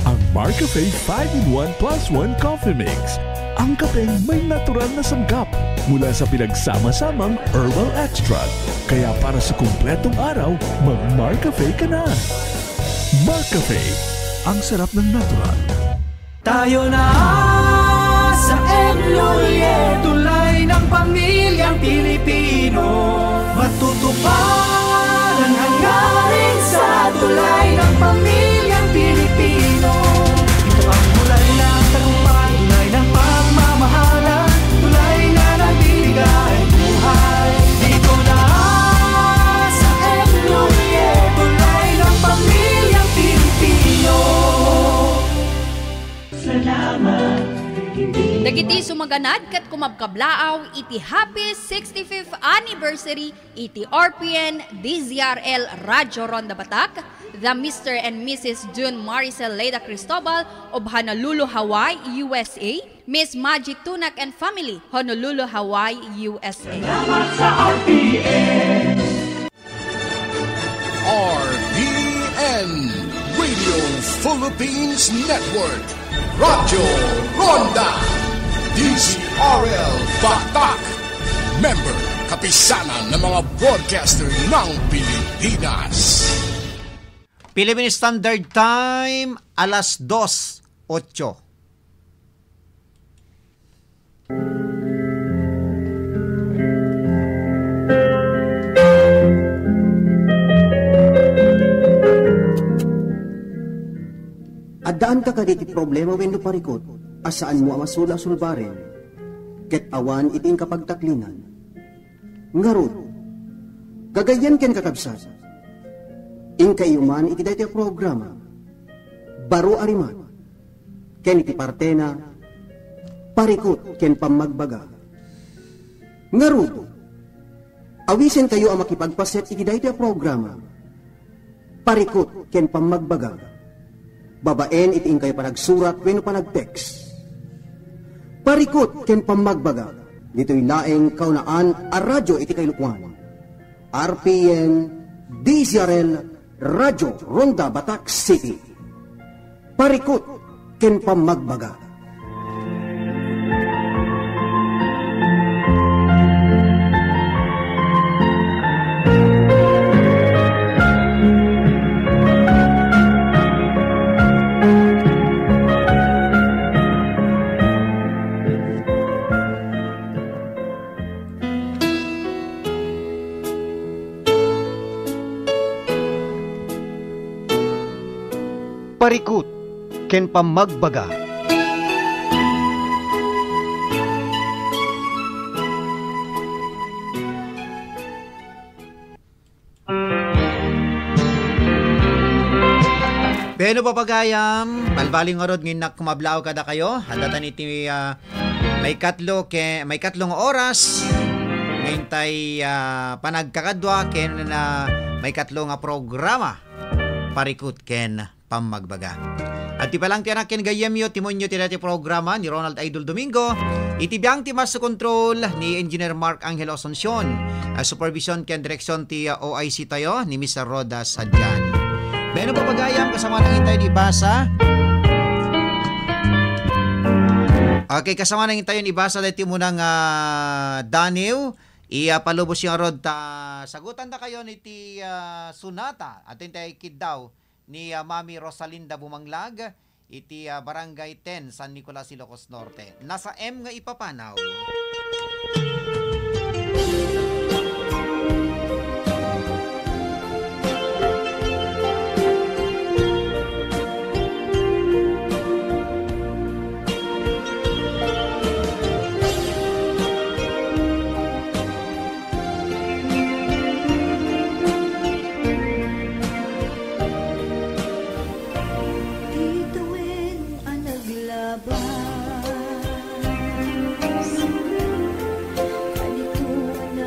Ang Mark Cafe five-in-one plus one Coffee Mix. Ang kapeng may natural na sangkap mula sa pinagsama-samang herbal extract. Kaya para sa kumpletong araw, mag-Mark Cafe ka na. Mark Cafe, ang sarap ng natural. Tayo na sa M Lhuillier, tulay ng pamilyang Pilipino. Matutupad ang hangarin sa tulay ng pamilyang Pilipino. Ito ang tulay ng tagumpay, tulay ng pagmamahalan, tulay na nagbibigay buhay. Dito na sa M Lhuillier, tulay ng pamilyang Pilipino. Salamat. Dagiti Ganad ket kumabkablaaw iti happy sixty-fifth anniversary iti R P N D Z R L Radio Ronda Batak, the Mister and Missus June Maricel Leda Cristobal of Honolulu, Hawaii, U S A, Miss Maggie Tunak and family, Honolulu, Hawaii, U S A. Salamat sa R P N. R P N, Radio Philippines Network, Radyo Ronda, D Z R L Batak, member, Kapisanan ng mga Broadcaster ng Pilipinas. Philippine Standard Time, alas dos, otso. Addaanka kadi ti problema wenno parikut a saanmo a masula a sulbaren, ket awan iti inka pagtaklinan? Ngarud, gagayyem ken kakabsat, inkayyo man iti daytoy a programa, Baro a Rimat, ken iti partena, Parikut ken Pammagbaga. Ngarud, awisenkayo a makipagpaset iti daytoy a programa, Parikut ken Pammagbaga, babaen iti inkayo panagsurat wenno panag-text. Parikut ken Pammagbaga, ditoy laeng kaunaan a radyo iti kailukoan. R P N, D Z R L, Radyo Ronda Batak City. Parikut ken Pammagbaga. Parikut ken Pammagbaga. Wen no papagayam, balbaliw ngarud nga innak kumablaaw kadakayo. Adda tan iti, ah, maikatlo ke-, maikatlo nga oras, nga intay, ah, panagkakadua ken, ah, maikatlo nga programa, Parikut ken Pammagbaga. Adtoy pay laeng ti anak ken gayyemyo, timonyo ti daytoy programa ni Ronald Idol Domingo, iti biang ti master control ni Engineer Mark Angel Asuncion, a supervision ken direksion ti, uh, O I C tayo ni Mister Roda Sadian. Wen no papagayam, kasama na intayo ni Basa. Okay, kasama na intayo ni Basa daytoy muna nga, uh, Daniel. Iya palubos yung rod ta sagutan da kayo ni ti, uh, Sunata. Atin tayo kiddaw ni, ah, Mami Rosalinda Bumanglag iti, ah, Barangay ten, San Nicolas, Ilocos Norte. Nasa M nga ipapanaw. Ti tawen a naglabas, kanito a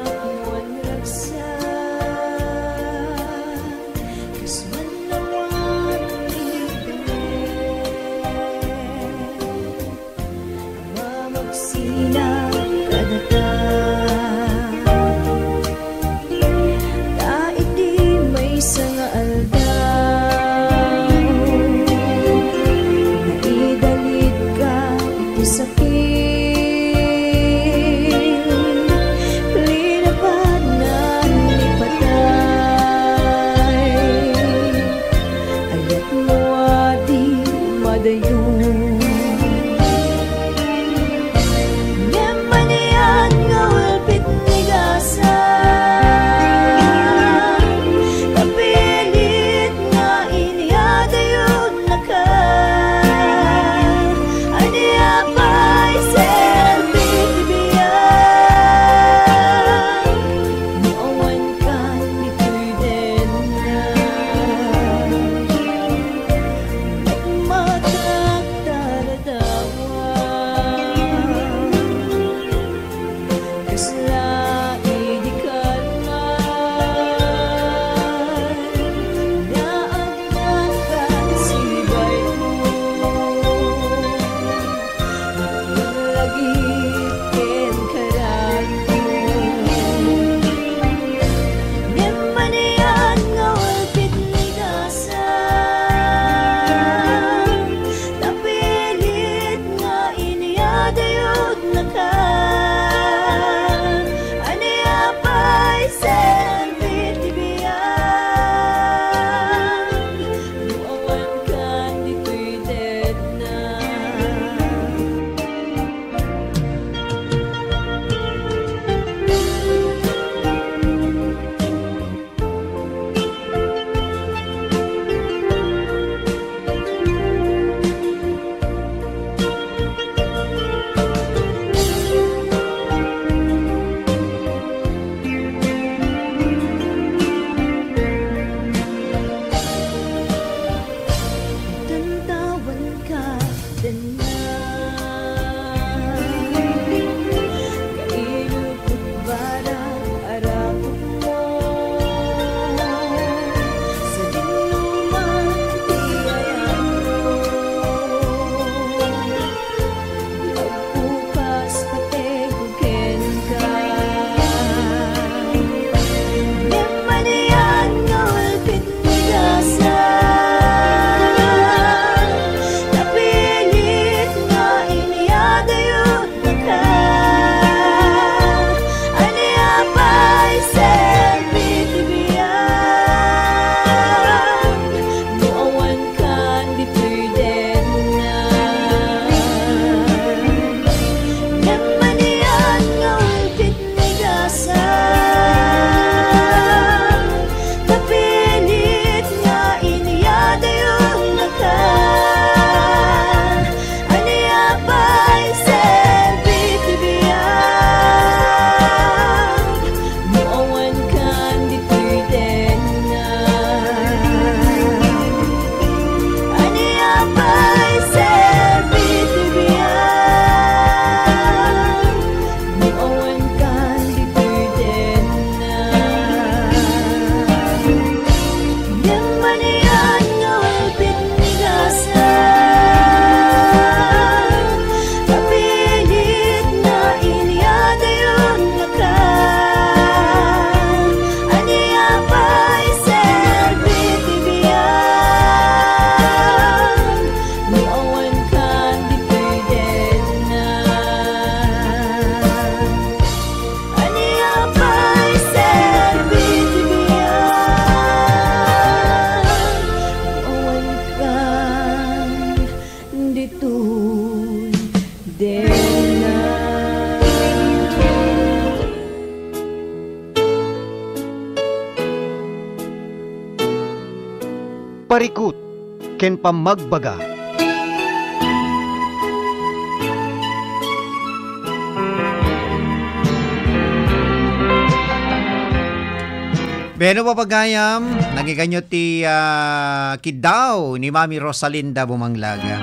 Parikut ken pammagbaga. Bueno, papagayam, nangyiganyo ti, ah, kiddaw ni Mami Rosalinda Bumanglaga.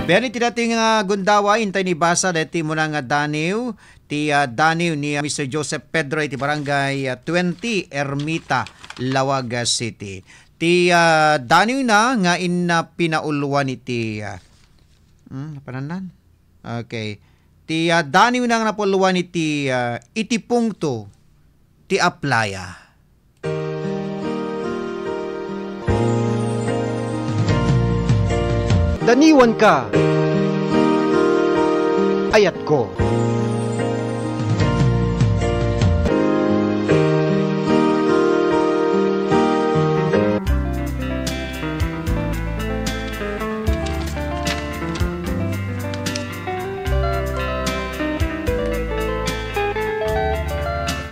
Bueno, iti daytoy nga gundaway, intay ni basa daytoy muna nga daniw, ti, ah, daniw ni, ah, Mister Joseph Pedro iti barangay, ah, twenty, Ermita, Laoag, ah, City. Ti, ah, daniwna nga inna pinauluan iti, ah, hmm, napanannan? Okay. Ti, ah, daniwna nga napauluan iti, ah, iti pungto ti aplaya. Daniwanka, ayatko.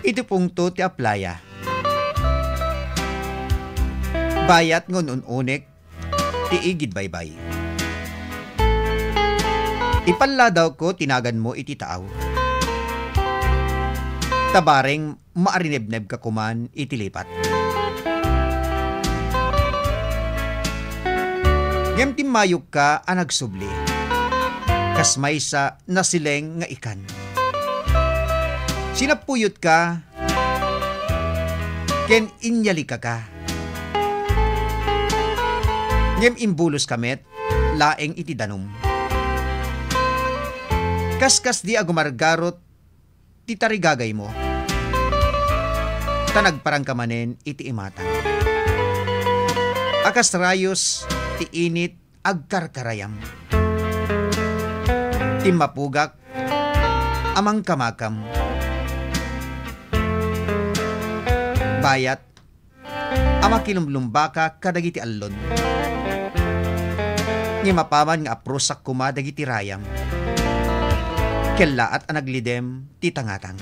Iti pungto ti aplaya. Bayat nga un-unek ti igid baybay. Ipalladawko ti naganmo iti taaw. Ta bareng maarinebnebka koman iti lipat. Ngem timmayogka a nagsubli, kas maysa nasileng nga ikan. Sinappuyotka ken inyalikaka. Ngem imbuloska met laeng iti danum. Kaskasdi a gumargarot ti tarigagaymo, ta nagparangka manen iti imatang. A kas rayos ti init agkarkarayam. Timmapugak a mangkamakam. Bayat a makilumlumbaka kadagiti allon. Ngem apaman nga aprosak koma dagiti rayam, kellaat a naglidem ti tangatang.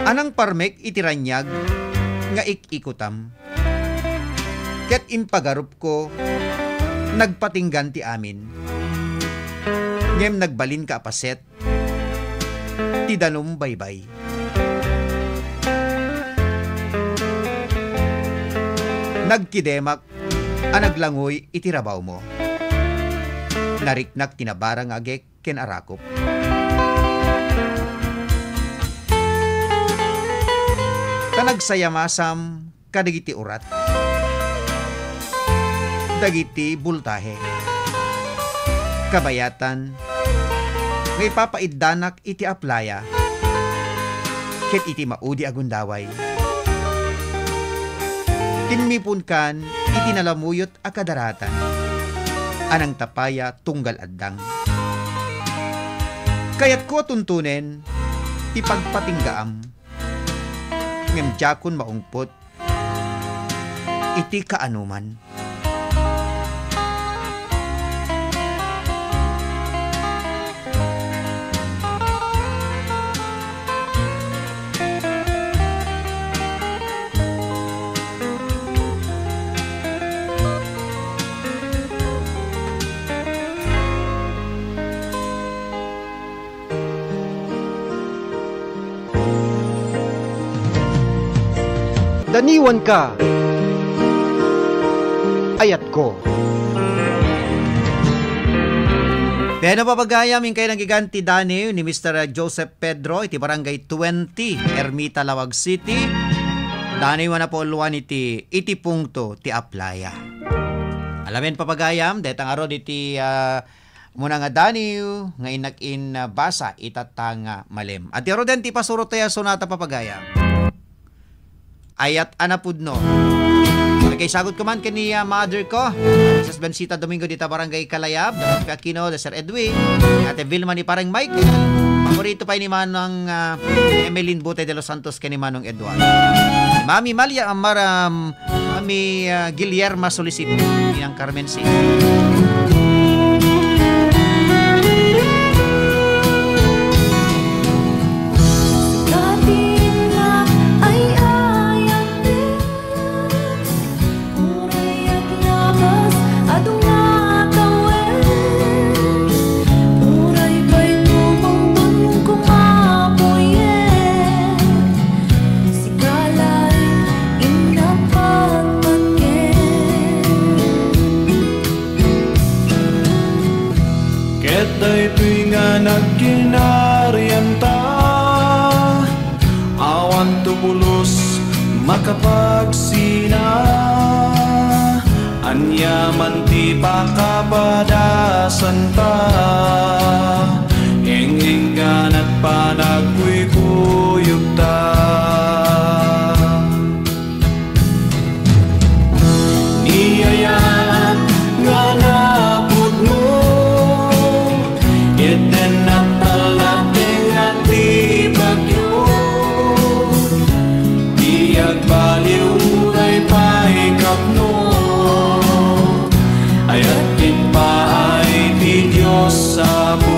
A nangparmek iti raniag nga ik-ikutam, ket impagarupko nagpatinggan ti amin. Ngem nagbalinka a paset ti danum baybay. Nagkidemak a naglangoy iti rabawmo. Nariknak ti nabara nga agek ken arakop. Ta nagsayamasam kadagiti urat, dagiti bultahe. Kabayatan nga ipapaiddanak iti aplaya ket iti maudi a gundaway. Timmiponkan iti nalamuyot a kadaratan a nangtapaya tunggal addang. Kayatko a tuntunen ti pagpatinggaam, ngem diakon maungpot iti kaanoman. Daniwanka, ayatko. Ken no, papagayam, inkay nanggigan ti daniw ni Mister Joseph Pedro iti Barangay twenty, Ermita, Laoag City. Daniw a napauluan iti, iti pungto ti aplaya. Alamen, papagayam, dayta ngarud iti, ah, muna nga daniw nga innak in, ah, basa itatta nga malem. Iti ngaruden ti pasurot tayo a sonata, papagayam. Ayat a napudno. Nagkaisagut ko man ken ni, ah, mother ko, Missus Bensita Domingo dita Barangay Kalayab, Dapat Aquino, da Sir Edwin, ni Ate Vilma ni Pareng Michael. Paborito pay ni Manang, ah, Emeline Butay de los Santos ken ni Manong Eduardo. Mami Malia, ah, Maram, Mami, ah, Guillerma Solicito, Ninang Carmen C. Agkinarianta, awan to pulos makapagsina. Ania man ti pakapadasanta, eng-engganat panagkuykuyogta. Ni ayat nga napudno, iti natalna ti bagyo. Di agbaliw uray pay kapno, ayat ken paay ti Dios Apo.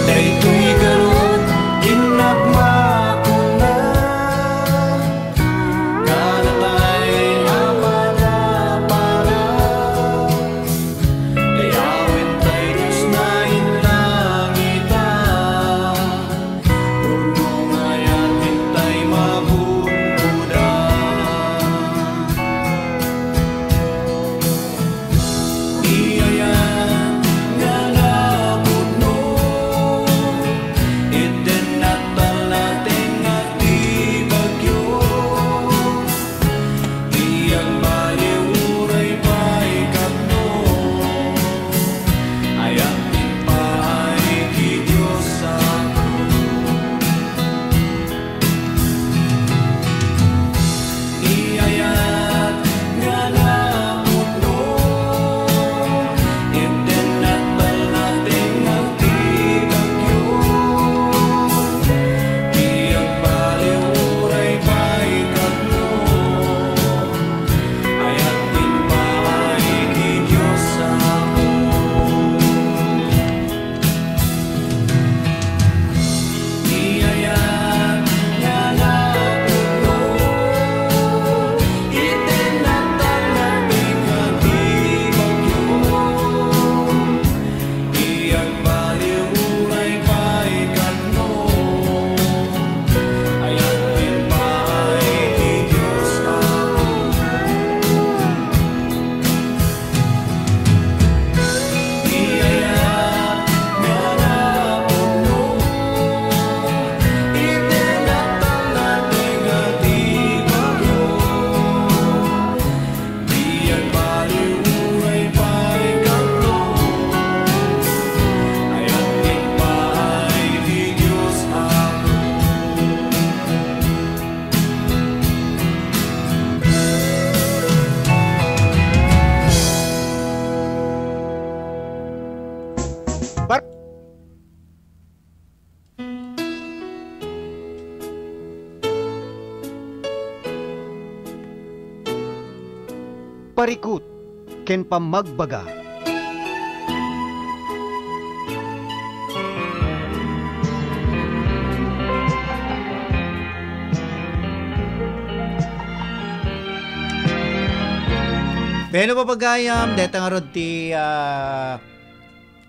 Daytoy garud, innakmakuna, kanatay a padapada. Dayawentay Dios na inlangita, pudno nga ayat intay magungoda. Di ayat nga napudno, iti natalna ti bagyo. Di agbaliw uray pay kapno, ayat ken paay ti Dios Apo. Di ayat nga napudno, iti natalna ti bagyo. Di agbaliw uray pay kapno, ayat ken paay ti Dios Apo. Di ayat nga napudno, iti natalna ti bagyo. Di agbaliw uray pay kapno, ayat ken paay ti Dios Apo. Di ayat nga napudno, iti natalna ti bagyo. Di agbaliw uray pay kapno, ayat ken paay ti Dios Apo. Par- Parikut ken pammagbaga. Wen, pagayam, deta ngarud ti, ah,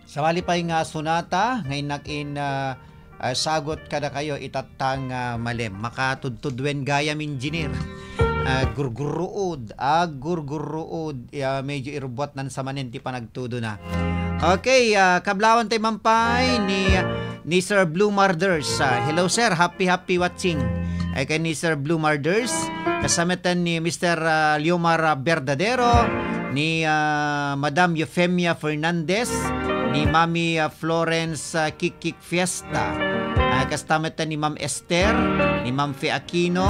sabali pay nga sonata nga innak in, ah, ah, sagut kadakayo itatta nga malem. Makatudtudwen gayam, engineer. Ah, gurguruod, ah, gurguruod. Ya, medyo irubbuatnan sa manen ti panagtudona. Okay, ah, kablawantay man pay ni, ni Sir Blue Marders. Ah, hello, sir. Happy, happy watching. Ay, kay ni Sir Blue Marders. Kasama tan ni Mister, ah, Leomar, ah, Verdadero, ni, ah, Madam Eufemia Fernandez, ni Mami, ah, Florence, ah, Kikik Fiesta. Ah, kasta met ni Ma'am Esther, ni Ma'am Fe Aquino,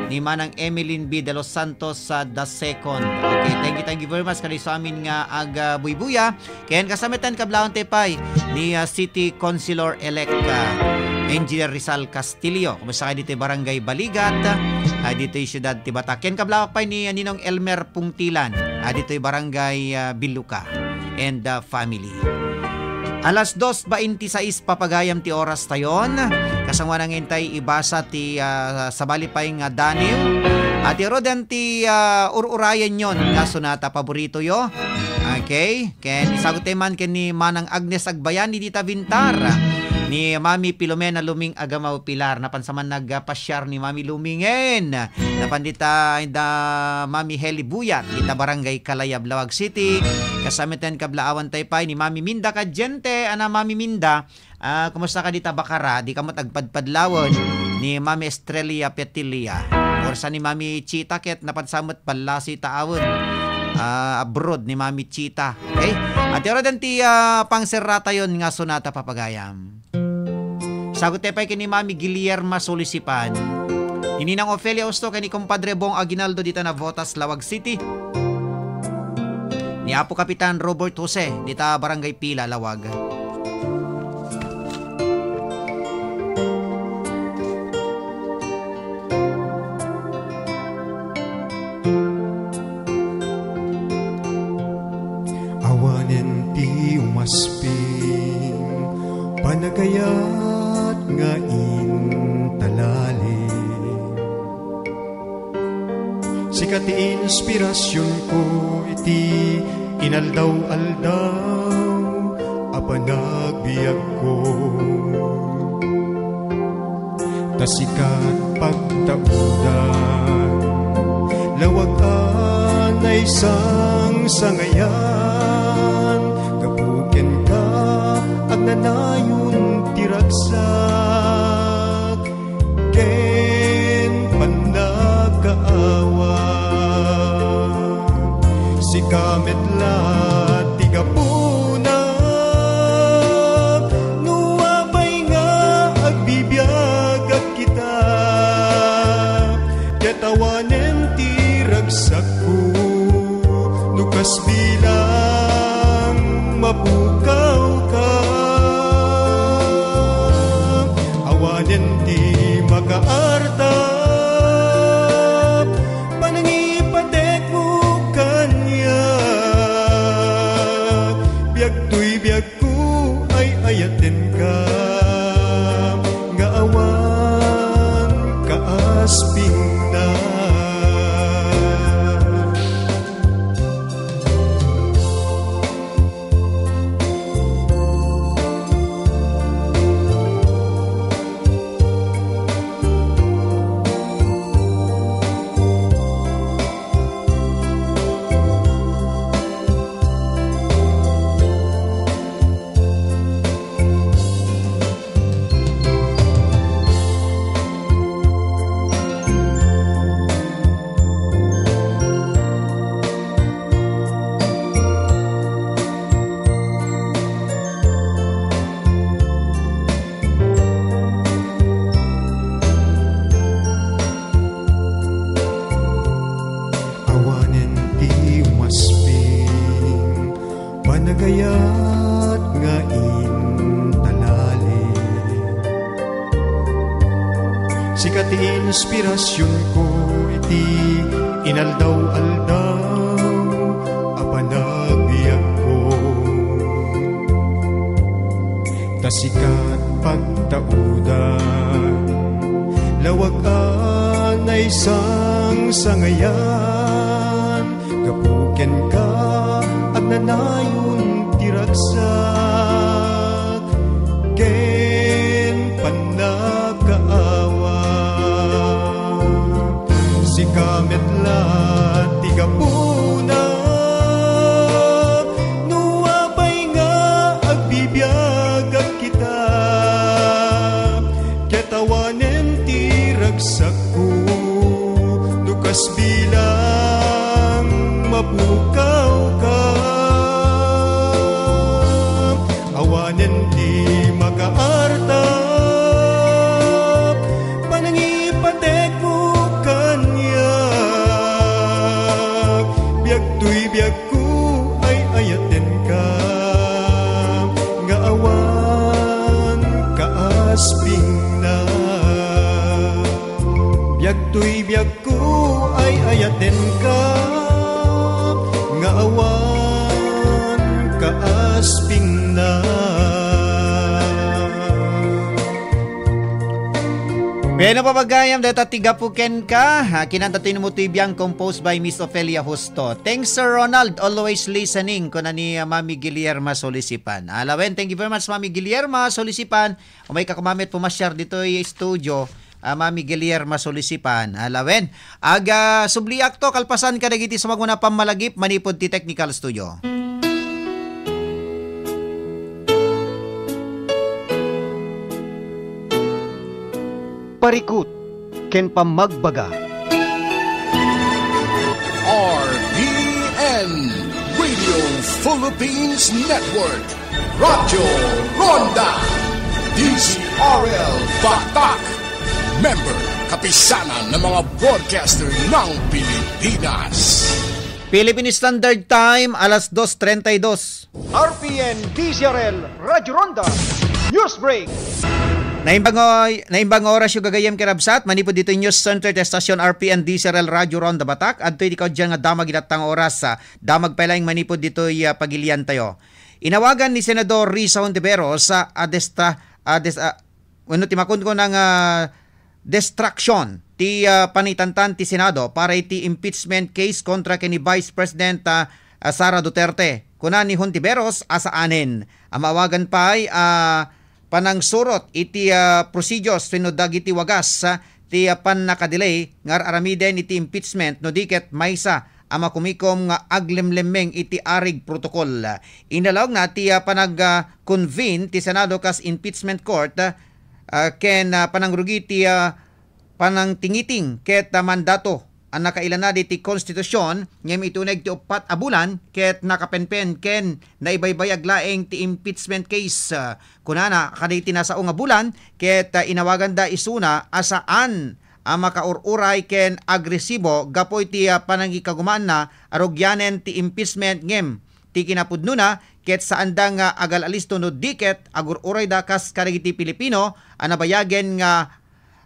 ni Manang Emeline B. De Los Santos, ah, the second. Okay, thank you, thank you very much. Kadi sa amin nga aga buybuya. Ken kasta met kablawantay pay ni, ah, City Councilor-elect, ah, Engineer Rizal Castillo. Kumusta kayo dito Barangay Baligat? Ah, dito yung siyudad ti Bata. Ken kablawak pay ni, ah, Ninong Elmer Pungtilan. Ah, dito yung Barangay, ah, Biluka. And, ah, family. Alas dos bainti sais papagayam ti oras tayon. Kasangoanan nga intay ibasa ti, ah, sabali pay nga daniw. Iti ruden ti, ah, ur-urayenyon nga sonata paboritoyo. Okay? Ken isaguttayo man ken ni Manang Agnes Agbayani dita Vintar. Ni Mami Filomena Luming Agamaw Pilar. Napan sa man nagpasiar ni Mami Lumingen. Napan dita, da Mami Heli Buyat, dita Barangay Kalayab, Laoag City. Kasama ten kablaawan tayo pay ni Mami Minda Cadiente. Ana, Mami Minda, ah, kumusta ka dita Bacara? Di ka met agpadpadlawen ni Mami Estrella Petilia. Or sa ni Mami Chita ket napan sa met ballasi taawen. Ah, abroad ni Mami Chita. Okay? Iti ruden ti, ah, pangserratayon nga sonata papagayam. Saguttayo pay ken ni Mami Guillerma Solisipan. Ni Ninang Ofelia Usto ken ni Compadre Bong Aguinaldo dita Navotas, Laoag City. Ni Apo Kapitan Robert Jose dita Barangay Pila, Laoag. Awanen ti umasping, panagayat nga intalalim. Sika ti inspirasionko iti inaldaw-aldaw a panagbiagko. Ta sika pagtaudan, lawag a naisangsangayan, gapu kenka, agnanayon ti ragsak ken pannakaawat. Sika met la ti gapuna no apay nga agbibiagak kita, ket awanen ti ragsakko no kas bilang mapukawka. Awanen ti makaarta, panangipatekmo kaniak. Biag toy biag ko ay ayatenka, nga awan kaaspingna. Awanen ti umasping, panagayat nga intalalim. Sika ti inspirasionko iti inaldaw-aldaw a panagbiagko. Ta sika pagtaudan, lawag a naisangsangayan, gapu kenka, agnanayon ti ragsak ken pannakaawat. Sika met la ti gapuna no apay nga agbibiagak kita, ket awanen ti ragsakko no kas bilang mapukawka. Awanen ti makaarta, panangipatekmo kaniak. Biag toy biag ko ay ayatenka, nga awan kaaspingna. Biag toy biag ko ay ayatenka, nga awan kaaspingna. Bueno, papagayam, deta ti gapu kenka. Ha, kinanta ti Numutuy Biang, composed by Miss Ofelia Justo. Thanks, Sir Ronald. Always listening, kuna ni, ah, Mami Guillerma Solisipan. Alawen, thank you very much, Mami Guillerma Solisipan. Umay ka kumamit pumasiar ditoy studio, ah, Mami Guillerma Solisipan. Alawen, aga subliak to, kalpasan kadagiti sumaguna pammalagip manipud ti technical studio. Parikut ken pammagbaga. R P N, Radio Philippines Network, Radyo Ronda, D Z R L Batak, member, Kapisanan ng mga Broadcaster ng Pilipinas. Philippine Standard Time, alas dos treinta y dos. R P N D Z R L Radyo Ronda News Break. Naimbang o-, naimbang nga orasyo gagayyem ken kabsat, manipud ditoy News Center ti estasyon R P N D Z R L Radyo Ronda Batak, adtoy ti kaudyan nga damag ita nga oras, ah, damag pay laeng manipud ditoy, ah, pagiliantayo. Inawagan ni Senador Risa Hontiveros, ah, a destra-, a des-, ah, wenno ti makunkuna nga destruction ti, ah, panitantan ti Senado para iti impeachment case kontra ken ni Vice President, ah, ah, Sara Duterte. Kuna ni Hontiveros a saanen a maawagan pay a panangsurot iti, ah, procedures wenno dagiti wagas, ah, ti, ah, pannakadelay nga ar-aramiden iti impeachment no di ket maysa a makumikom nga aglemlemmeng iti arig protocol. Inalawagna ti, ah, panag-, ah, convene ti Senado kas impeachment court, ah, ken, ah, panangrugi ti, ah, panangtingiting ket, ah, mandato a nakailanad iti konstitusyon, ngem iti uneg ti uppat a bulan ket nakapenpen ken naibaybayag laeng ti impeachment case. Ah, kunana, kadagiti nasao nga bulan ket, ah, inawaganda isuna a saan a makaur-uray ken agresibo gapu iti, ah, panangikagumaanna a rugianen ti impeachment ngem ti kinapudnona ket saanda nga agal-alisto no di ket agur-urayda kas kadagiti Pilipino a nabayagen nga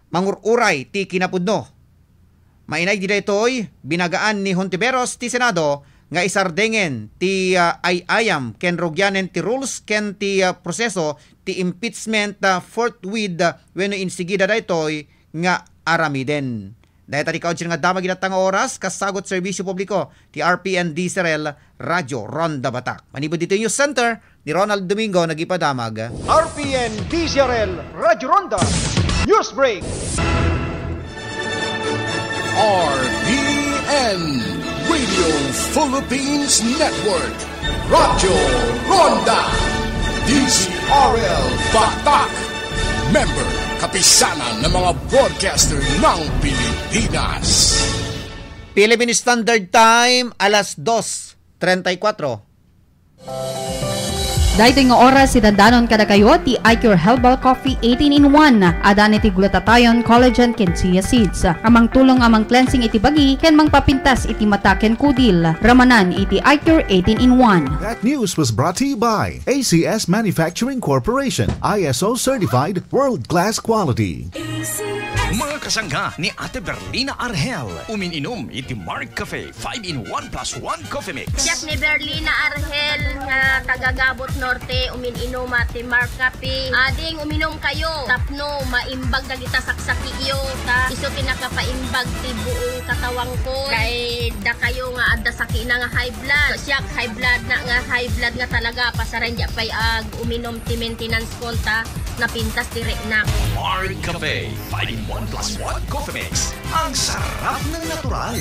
mangur-uray ti kinapudno. Mainaig daytoy, binagaan ni Hontiveros ti Senado nga isardengen ti, ah, ay-ayam ken rugianen ti rules ken ti, ah, proseso ti impeachment, ah, forthwith, ah, wenno insigida daytoy nga aramiden. Dayta ti kaudsin nga damag ita nga oras, kasagut serbisyo publiko ti R P N D Z R L Radyo Ronda Batak. Manipud ditoy News Center, ni Ronald Domingo nagipadamag. R P N D Z R L Radyo Ronda News Break. R P N Radio Philippines Network, Radyo Ronda, D Z R L Batak, member, Kapisanan ng mga Broadcaster ng Pilipinas. Philippine Standard Time, alas dos treinta y cuatro. Daytoy nga oras, idandanon kadakayo ti iCure Herbal Coffee eighteen in one. Adan iti glutathione, collagen, ken chia seeds a mangtulong a mang-cleansing iti bagi ken mangpapintas iti mata ken kudil. Ramanan iti iCure eighteen in one. That news was brought to you by A C S Manufacturing Corporation, I S O certified, world-class quality. Mga kasangga ni Ate Berlina Arhel, umin-inom iti Mark Cafe five in one plus one Coffee Mix. Siak ni Berlina Arhel nga taga Gabot Norte, umin-inuma ti Mark Cafe. Ading uminom kayo tapno maimbag dagita saksakiyo, ta isu ti nakapaimbag ti buong katawangko. Kay dakayo nga adda sakina nga high blood. Siak high blood na nga, high blood nga talaga, pasaren di pay ag uminom ti maintenance ko ta napintas ti reknak. Mark Cafe five in one plus one Coffee Mix. Ang sarap ng natural.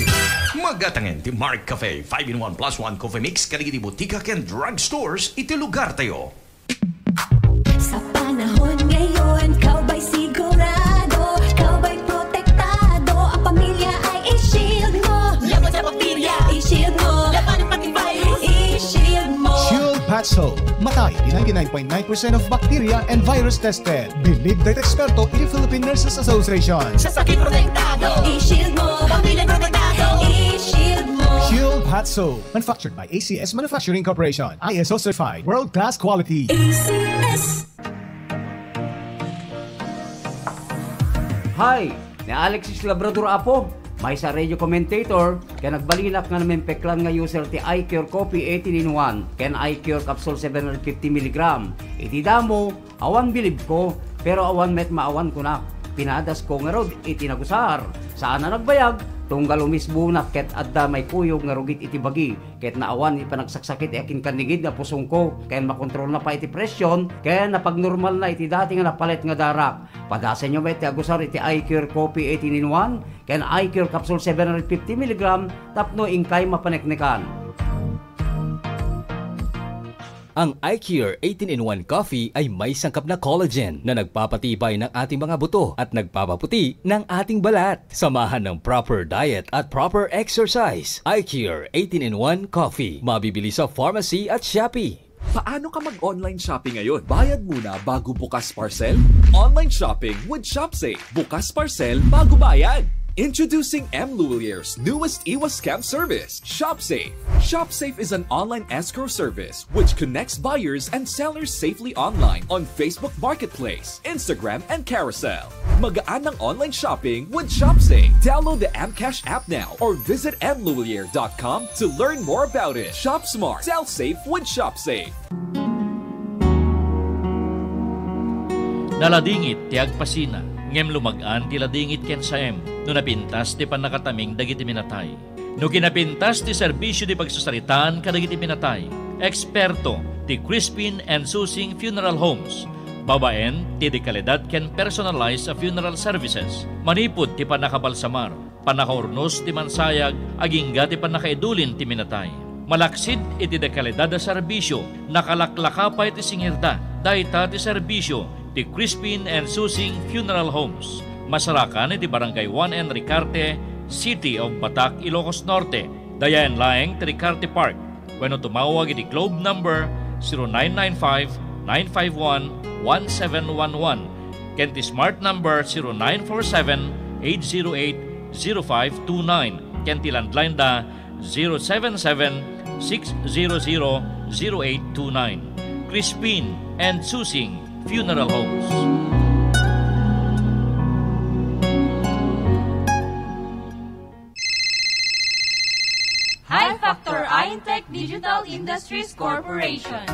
Magatangen ti Mark Cafe five in one plus one Coffee Mix kadagiti botika ken drugstores iti lugartayo. Sa panahon ngayon, ikaw ba'y sigurado? Ikaw ba'y protektado? Ang pamilya ay i-shield mo. Laban sa bakterya, i-shield mo. Laban ng pati virus, i-shield mo. Shield Patso. Matay di ninety-nine point nine percent of bacteria and virus tested. Bilib dayta eksperto iti Philippine Nurses Association. Sa sakit protektado, i-shield mo. Pamilya protektado, i-shield mo. Shield Patso. Manufactured by A C S Manufacturing Corporation. I S O certified. World-class quality. A C S. Hi! Ni Alexis Labrador Apo, maysa radio commentator, ken nagbalinak nga namimpeklan nga user ti iCure Coffee eighteen in one ken iCure Capsule seven hundred fifty milligram. Iti damo, awan bilibko, pero awan met maawan kunak. Pinadasko ngarud iti nagusar. Saan a nagbayag, tunggal umisbona ket adda maikuyog nga rugit iti bagi, ket naawan iti panagsaksakit ti akin kannigid nga pusongko, ken makontrolna pay iti presyon, ken napagnormalna iti dati nga napalet nga darak. Padasenyo met ti agusar iti Eye Cure Coffee eighteen in one ken Eye Cure Capsule seven hundred fifty milligram tapno inkay mapaneknekan. Ang iCure eighteen-in-one Coffee ay may sangkap na collagen na nagpapatibay ng ating mga buto at nagpapaputi ng ating balat. Samahan ng proper diet at proper exercise. iCure eighteen-in-one Coffee. Mabibili sa pharmacy at Shopee. Paano ka mag-online shopping ngayon? Bayad muna bago bukas parcel? Online shopping with ShopSafe. Bukas parcel bago bayad. Introducing M Luwalier's newest e-scam service, ShopSafe. ShopSafe is an online escrow service which connects buyers and sellers safely online on Facebook Marketplace, Instagram, and Carousel. Magaan ang online shopping with ShopSafe. Download the M Cash app now or visit M Luwalier dot com to learn more about it. Shop smart, sell safe with ShopSafe. Naladingit ti agpasina, ngem lumag-an ti ladingit ken saem no napintas ti pannakataming dagiti minatay. No kinapintas ti serbisio ti pagsasaritaan kadagiti minatay, eksperto ti Crispin and Susing Funeral Homes, babaen ti dekalidad ken personalized a funeral services, manipud ti pannakabalsamar, pannakaurnos ti mansayag, agingga ti pannakaidulin ti minatay. Malaksid iti dekalidad a serbisio, nakalaklaka pay ti singirda. Dayta ti serbisio ti Crispin and Susing Funeral Homes. Masarakan iti Barangay one N Ricarte, City of Batac, Ilocos Norte. Dayaen laeng ti Ricarte Park. Wenno tumawag iti Globe number zero nine nine five, nine five one, one seven one one ken ti Smart number zero nine four seven, eight zero eight, zero five two nine ken ti landline da zero seven seven, six zero zero, zero eight two nine. Crispin and Susing Funeral Homes. High Factor Intech Digital Industries Corporation.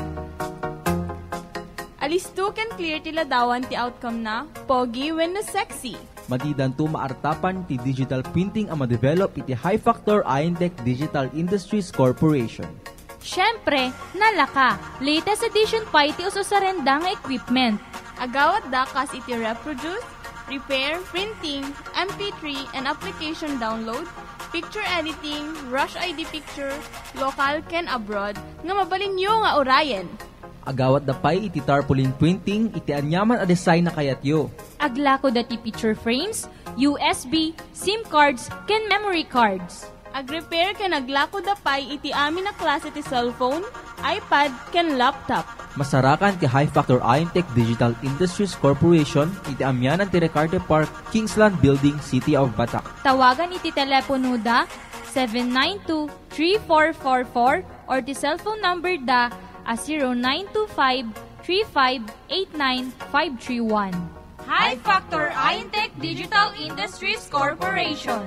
Alisto ken clear ti ladawan ti outcome na, pogi wenno sexy. Madidanto maartapan ti digital printing a madevelop iti High Factor Intech Digital Industries Corporation. Siyempre, nalaka, latest edition pay ti ususarenda nga equipment. Agawatda kas iti reproduce, repair, printing, M P three, and application download, picture editing, rush I D picture, local ken abroad, nga mabalinyo nga urayen. Agawatda pay iti tarpaulin printing iti aniaman a design a kayatyo. Aglakoda ti picture frames, U S B, SIM cards, ken memory cards. Agrepair ken aglakoda pay iti amin a klase ti cellphone, iPad, ken laptop. Masarakan ti High Factor Intech Digital Industries Corporation iti amianan ti Ricarte Park, Kingsland Building, City of Batac. Tawagan iti teleponoda seven nine two, three four four four or ti cellphone number da a zero nine two five, three five eight nine, five three one. High Factor Intech Digital Industries Corporation.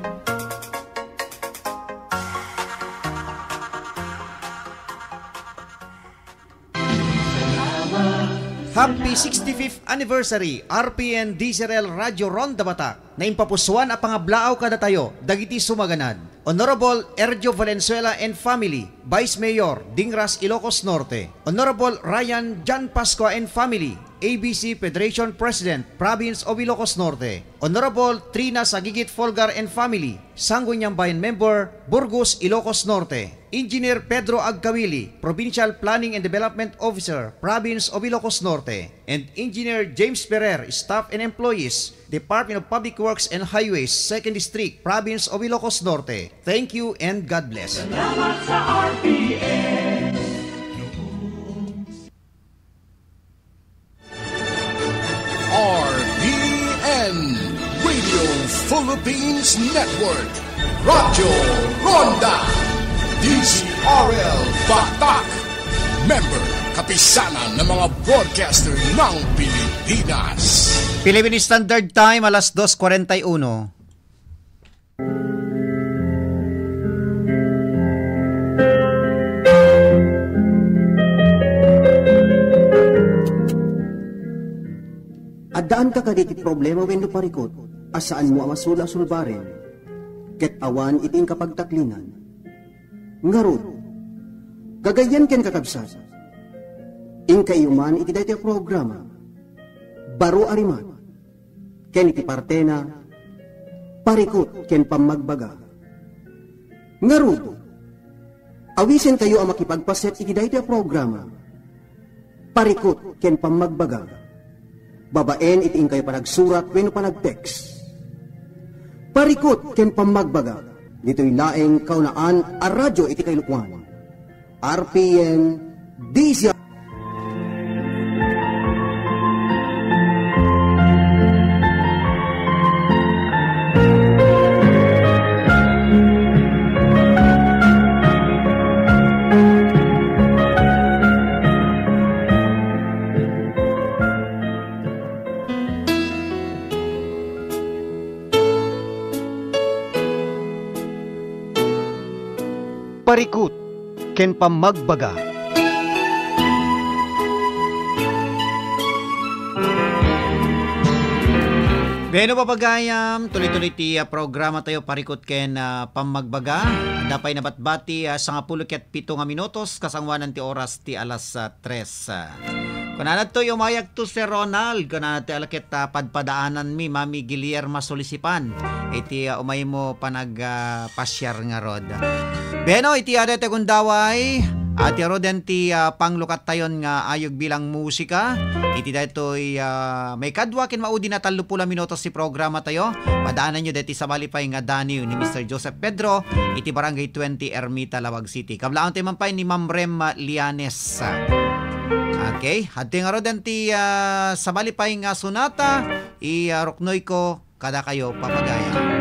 Happy sixty-fifth anniversary, R P N D Z R L Radio Ronda Batak. Naimpapusuan a pangablaaw kadatayo dagiti sumaganad. Honorable Ergio Valenzuela and family, Vice Mayor, Dingras, Ilocos Norte. Honorable Ryan John Pascua and family, A B C Federation President, Province of Ilocos Norte. Honorable Trina Sagigit Folgar and family, Sangguniang Bayan member, Burgos, Ilocos Norte. Engineer Pedro Agkawili, Provincial Planning and Development Officer, Province of Ilocos Norte, and Engineer James Ferrer, staff and employees, Department of Public Works and Highways, Second District, Province of Ilocos Norte. Thank you and God bless. Salamat sa R P N. R P N, Radio Philippines Network, Radyo Ronda, D Z R L Batak, member, Kapisanan ng mga Broadcaster ng Pilipinas. Philippine Standard Time, alas dos kwarenta y uno. Daanka kadi iti problema wenno parikut a saanmo a masula a sulbaren, ket awan iti inka pagtaklinan? Ngarud, gagayyem ken kakabsat, inka iuman iti daytoy a programa, Baro a Rimat, ken iti partena, Parikut ken Pammagbaga. Ngarud, awisenkayo a makipagpaset iti daytoy a programa, Parikut ken Pammagbaga, babaen iti inkayo panagsurat wenno panag-text. Parikut ken Pammagbaga, ditoy laeng kaunaan a radyo iti kailuan. R P N D Z. Parikut ken pammagbaga. Wen no, papagayam, tuloy-tuloy ti, ah, programa tayo, Parikut ken, ah, Pammagbaga. Adda pay nabatbati, ah, sangapulo ket pito nga minutos, kasangoanan ti oras ti alas, ah, tres. Kunana toy, umayagto, Sir Ronald. Kunana ti alaket, ah, padpadaananmi, Mami Guillerma Solisipan. Iti, ah, umaymo panag, ah, pasiar ngarud. Wen no, iti adda ti gundaway, iti ngaruden ti, ah, panglukat tayon nga ayog bilang musika. Iti daytoy, ah, maikadua ken maudi a tallo pulo a minutos ti programa tayo. Padaananyo daytoy sabali pay nga Daniel ni Mister Joseph Pedro iti Barangay twenty Ermita, Laoag City. Kablaantayo man pay ni Ma'am Rem Lianes. Okay, adtoy ngaruden ti, ah, sabali pay nga sonata, i, ah, ruknoyko kadakayo, papagayam.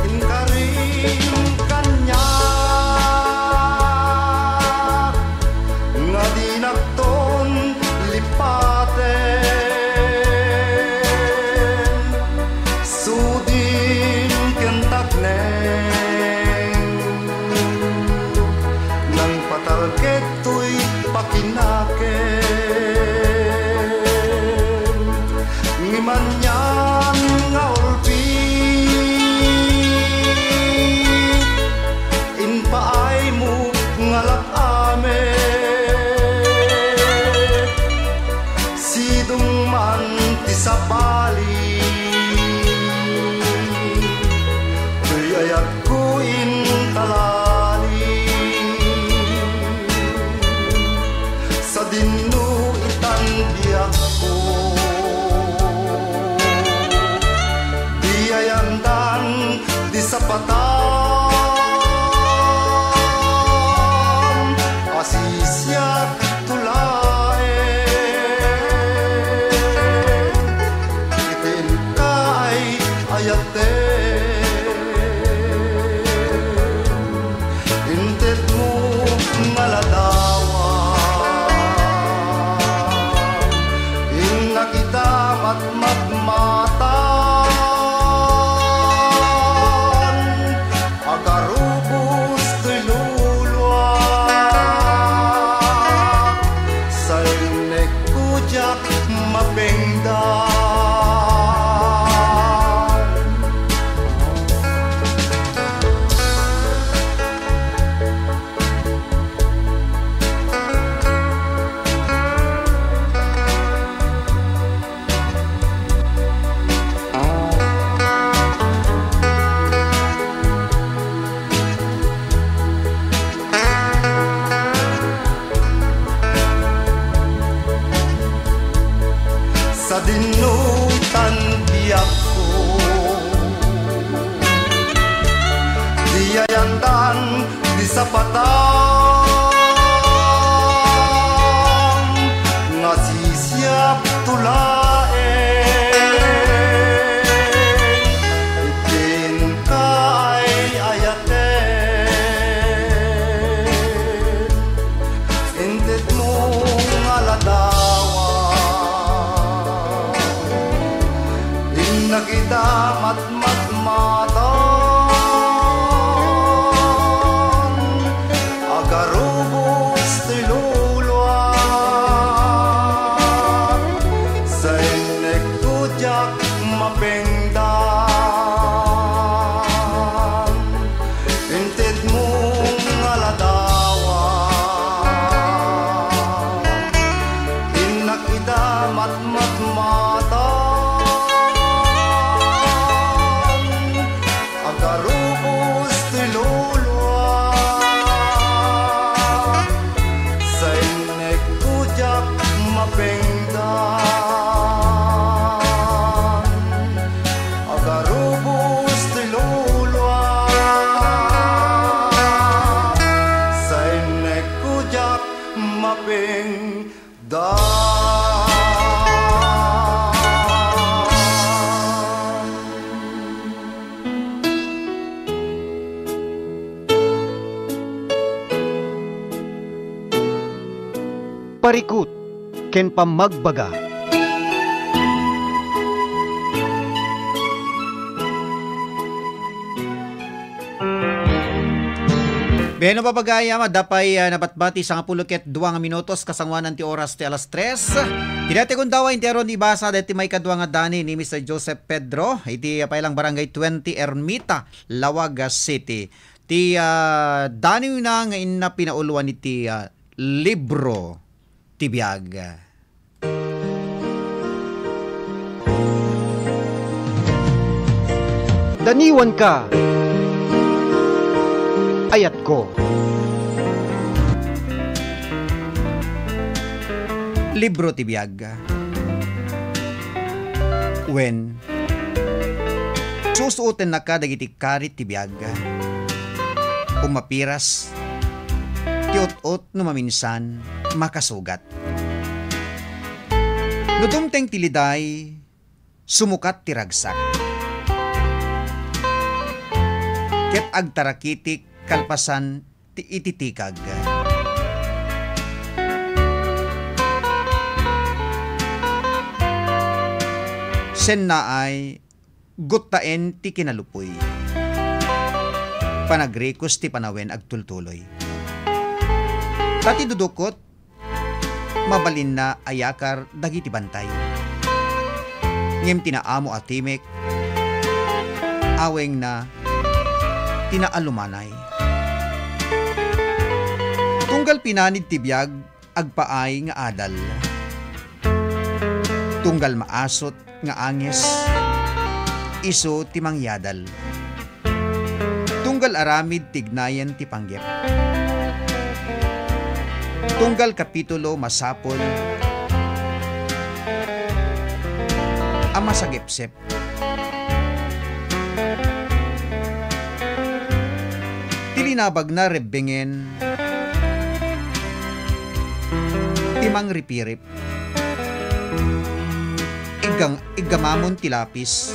Inkarim kaniak nga dinakton lipaten, sudim ken takneng, nangpatalked daytoy pakinakem, ngem anian nga ulpi, impaaymo nga lak-amek, sidong man ti sabali, toy ayatko intalali. Sadino itan biagko, di ayandan ti sapatan, a sisiak to laeng iti inka ay-ayaten. Intedmo nga ladawan, innak ita matmatmatan, agarubos toy luluak, sainekko diak mapengdan. Sadino itan biagko, di ayandan ti sapatan, nga sisiak to laeng iti inka ay Diak mapengdan, agarubos ti luluam. Sainekko diak mapengdan. Parikut ken pammagbaga. Beno, papagayam, adda pay, ah, nabatbati sangapulo ket dua nga minutos kasangoanan ti oras ti alas tres. Ti daytoy gundaway ti aron ibasa daytoy maikadua nga dani ni Mister Joseph Pedro iti, ah, pailang Barangay twenty Ermita, Laoag City. Ti, ah, daniwna nga inna pinauluan iti, ah, libro ti biag. Daniwanka, ayatko. Libro ti biag. Wen, susuotennaka dagiti karit ti biag. Umapiras ti ut-ot no maminsan makasugat. No dumteng ti liday, sumukat ti ragsak. Ket agtarakitik kalpasan ti ititikag. Sennaay guttaen ti kinalupoy. Panagrikos ti panawen agtultuloy. Ta ti dudukot, mabalinna a yakar dagiti bantay. Ngem ti naamo a timek, awengna ti naalumanay. Tunggal pinanid ti biag, agpaay nga adal. Tunggal maasut nga anges, isu ti mangyadal. Tunggal aramid tignayan ti panggep. Tunggal kapitulo masapul a masagepsep. Ti linabagna rebbengen ti mangripirip. Iggang-, iggamamon ti lapis,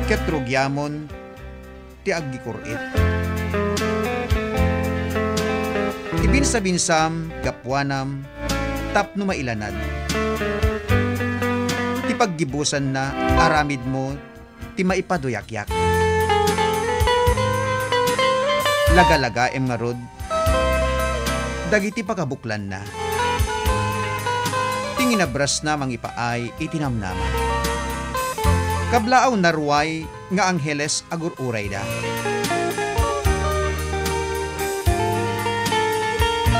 ket rugiamon ti aggikur-it. Ibinsabinsam gapuanam tapno mailanad. Ti paggibusanna, aramidmo ti maipaduyakyak. Lagalagaem ngarud dagiti pakabuklanna. Ti nginabrasna mangipaay iti namnama. Kablaaw naruay nga angheles agur-urayda.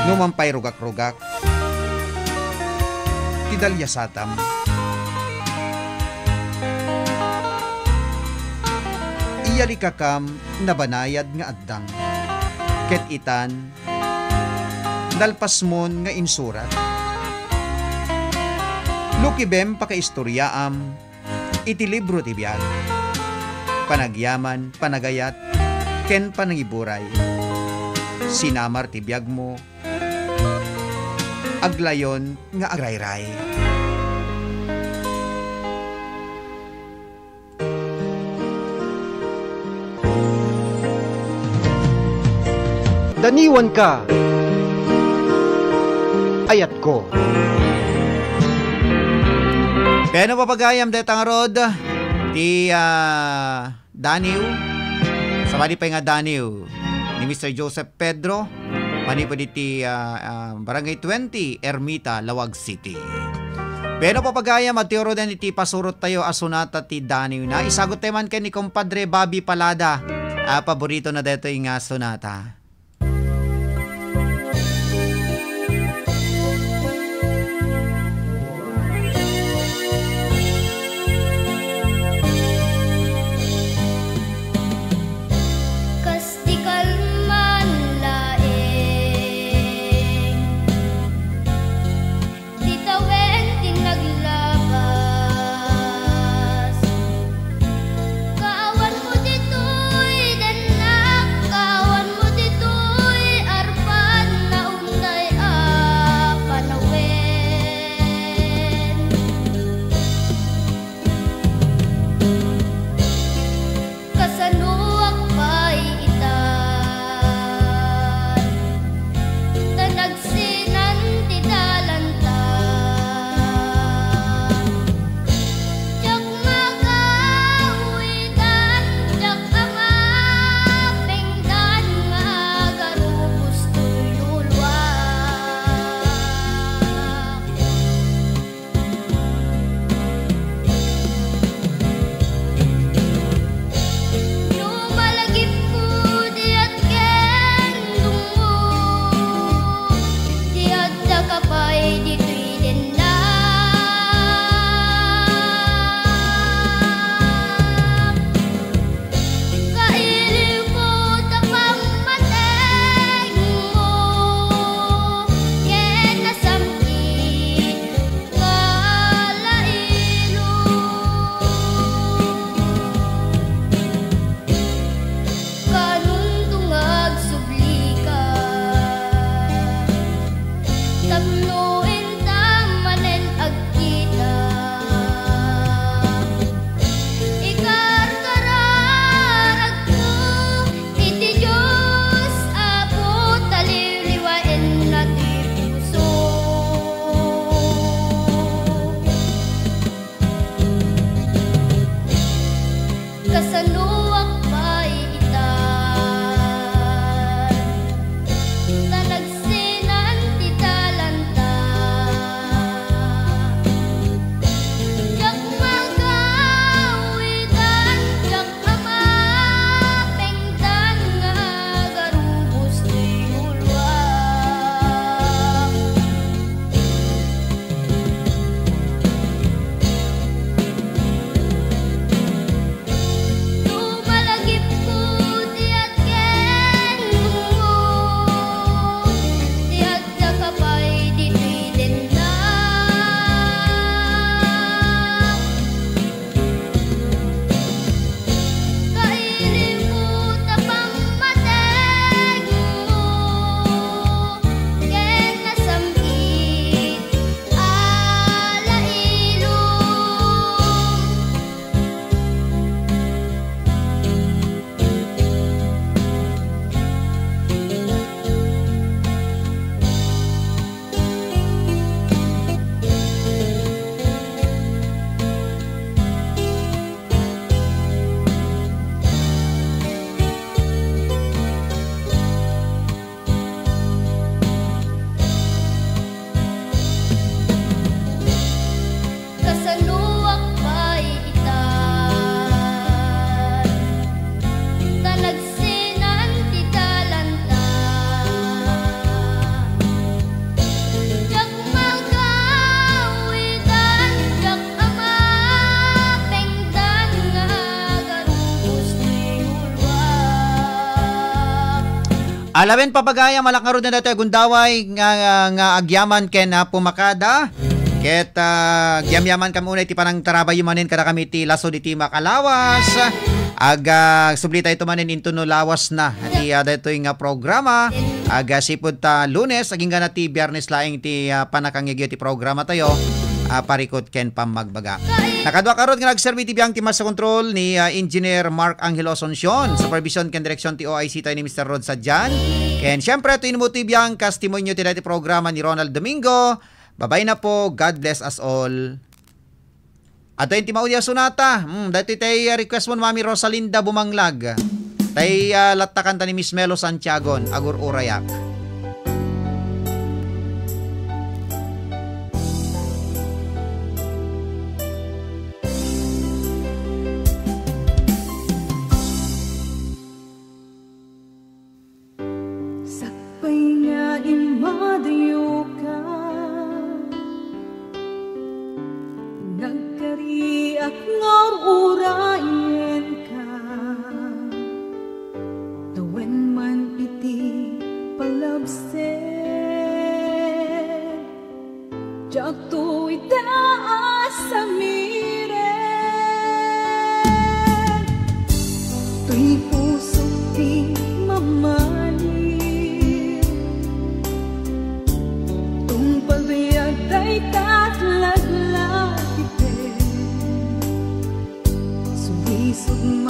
Numan pay rugak-rugak ti daliasatam. Iyalikakam nabanayad nga addang, ket itan, nalpasmon nga insurat. Lukibem pakaistoriaam iti libro ti biag. Panagyaman, panagayat, ken panangiburay. Sinamar ti biagmo, aglayon nga agrayray. Daniwanka, ayatko. Beno, papagayam, deta ngarud ti, ah, daniw. Sabali pay nga daniw ni Mister Joseph Pedro, manipud iti, ah, ah, Barangay twenty, Ermita, Laoag City. Beno, papagayam, adtoy ngaruden iti pasurot tayo a sonata ti daniw na. Isagut tayo man ken ni Compadre Bobby Palada. Ah, paborito na daytoy nga sonata. Kas di kalman laeng. Tapno inta manen agkita, ikarkararagko iti Dios, Apo, ta liwliwaenna ti puso. Kasanoak pay itan, ta nagsenan ti dalanta. Diak magawidan, diak amapengdan nga agarubos ti hulwa. Lumalagipko ti agkenmo, ti adda ka pay ditoy dennak. Kailimo ta pammategmo ken nasam-it a lailom. Kasanoak pay itan, ta nagsenan ti dalanta. Diak magawidan, diak amapengdan nga agarubos ti hulwa. Alawen, papagayam, alak ngarud daytoy a gundaway nga, nga, nga agyaman ken, ah, pumakada. Ket, ah, agyamyaman kami unay ti panangtarabayyo manen kadakami ti lasud iti makalawas. Ag, ah, subli tayo manen intono lawas na ti, ah, daytoy nga programa. Ag, ah, sipud ta Lunes, agingga na ti Biyernes laeng ti, ah, panakangngegyo ti programa tayo. Ah, parikut ken pammagbaga. Nakaduak ngarud nga nagserbi ti biang ti master control ni, ah, Engineer Mark Angelo Asuncion, supervision ken direksion ti O I C tayo ni Mister Rod Sadian. Ken siyempre, ito inmo ti biang kas testimonio ti daytoy programa ni Ronald Domingo. Bye-bye na po. God bless us all. Adto ti maudi a sonata. Hmm, daytoy tay, ah, request mo, Mami Rosalinda Bumanglag. Tay, ah, lattakan ta ni Miss Melo Santiago, Agur-urayak. Sakbay nga immadayoka, nagkariak nga ur-urayenka. Tawen man iti palabser, diakto ita a samiren. Toy pusok ti mamali. Tungpal biag dayta laglagipem. Sulisog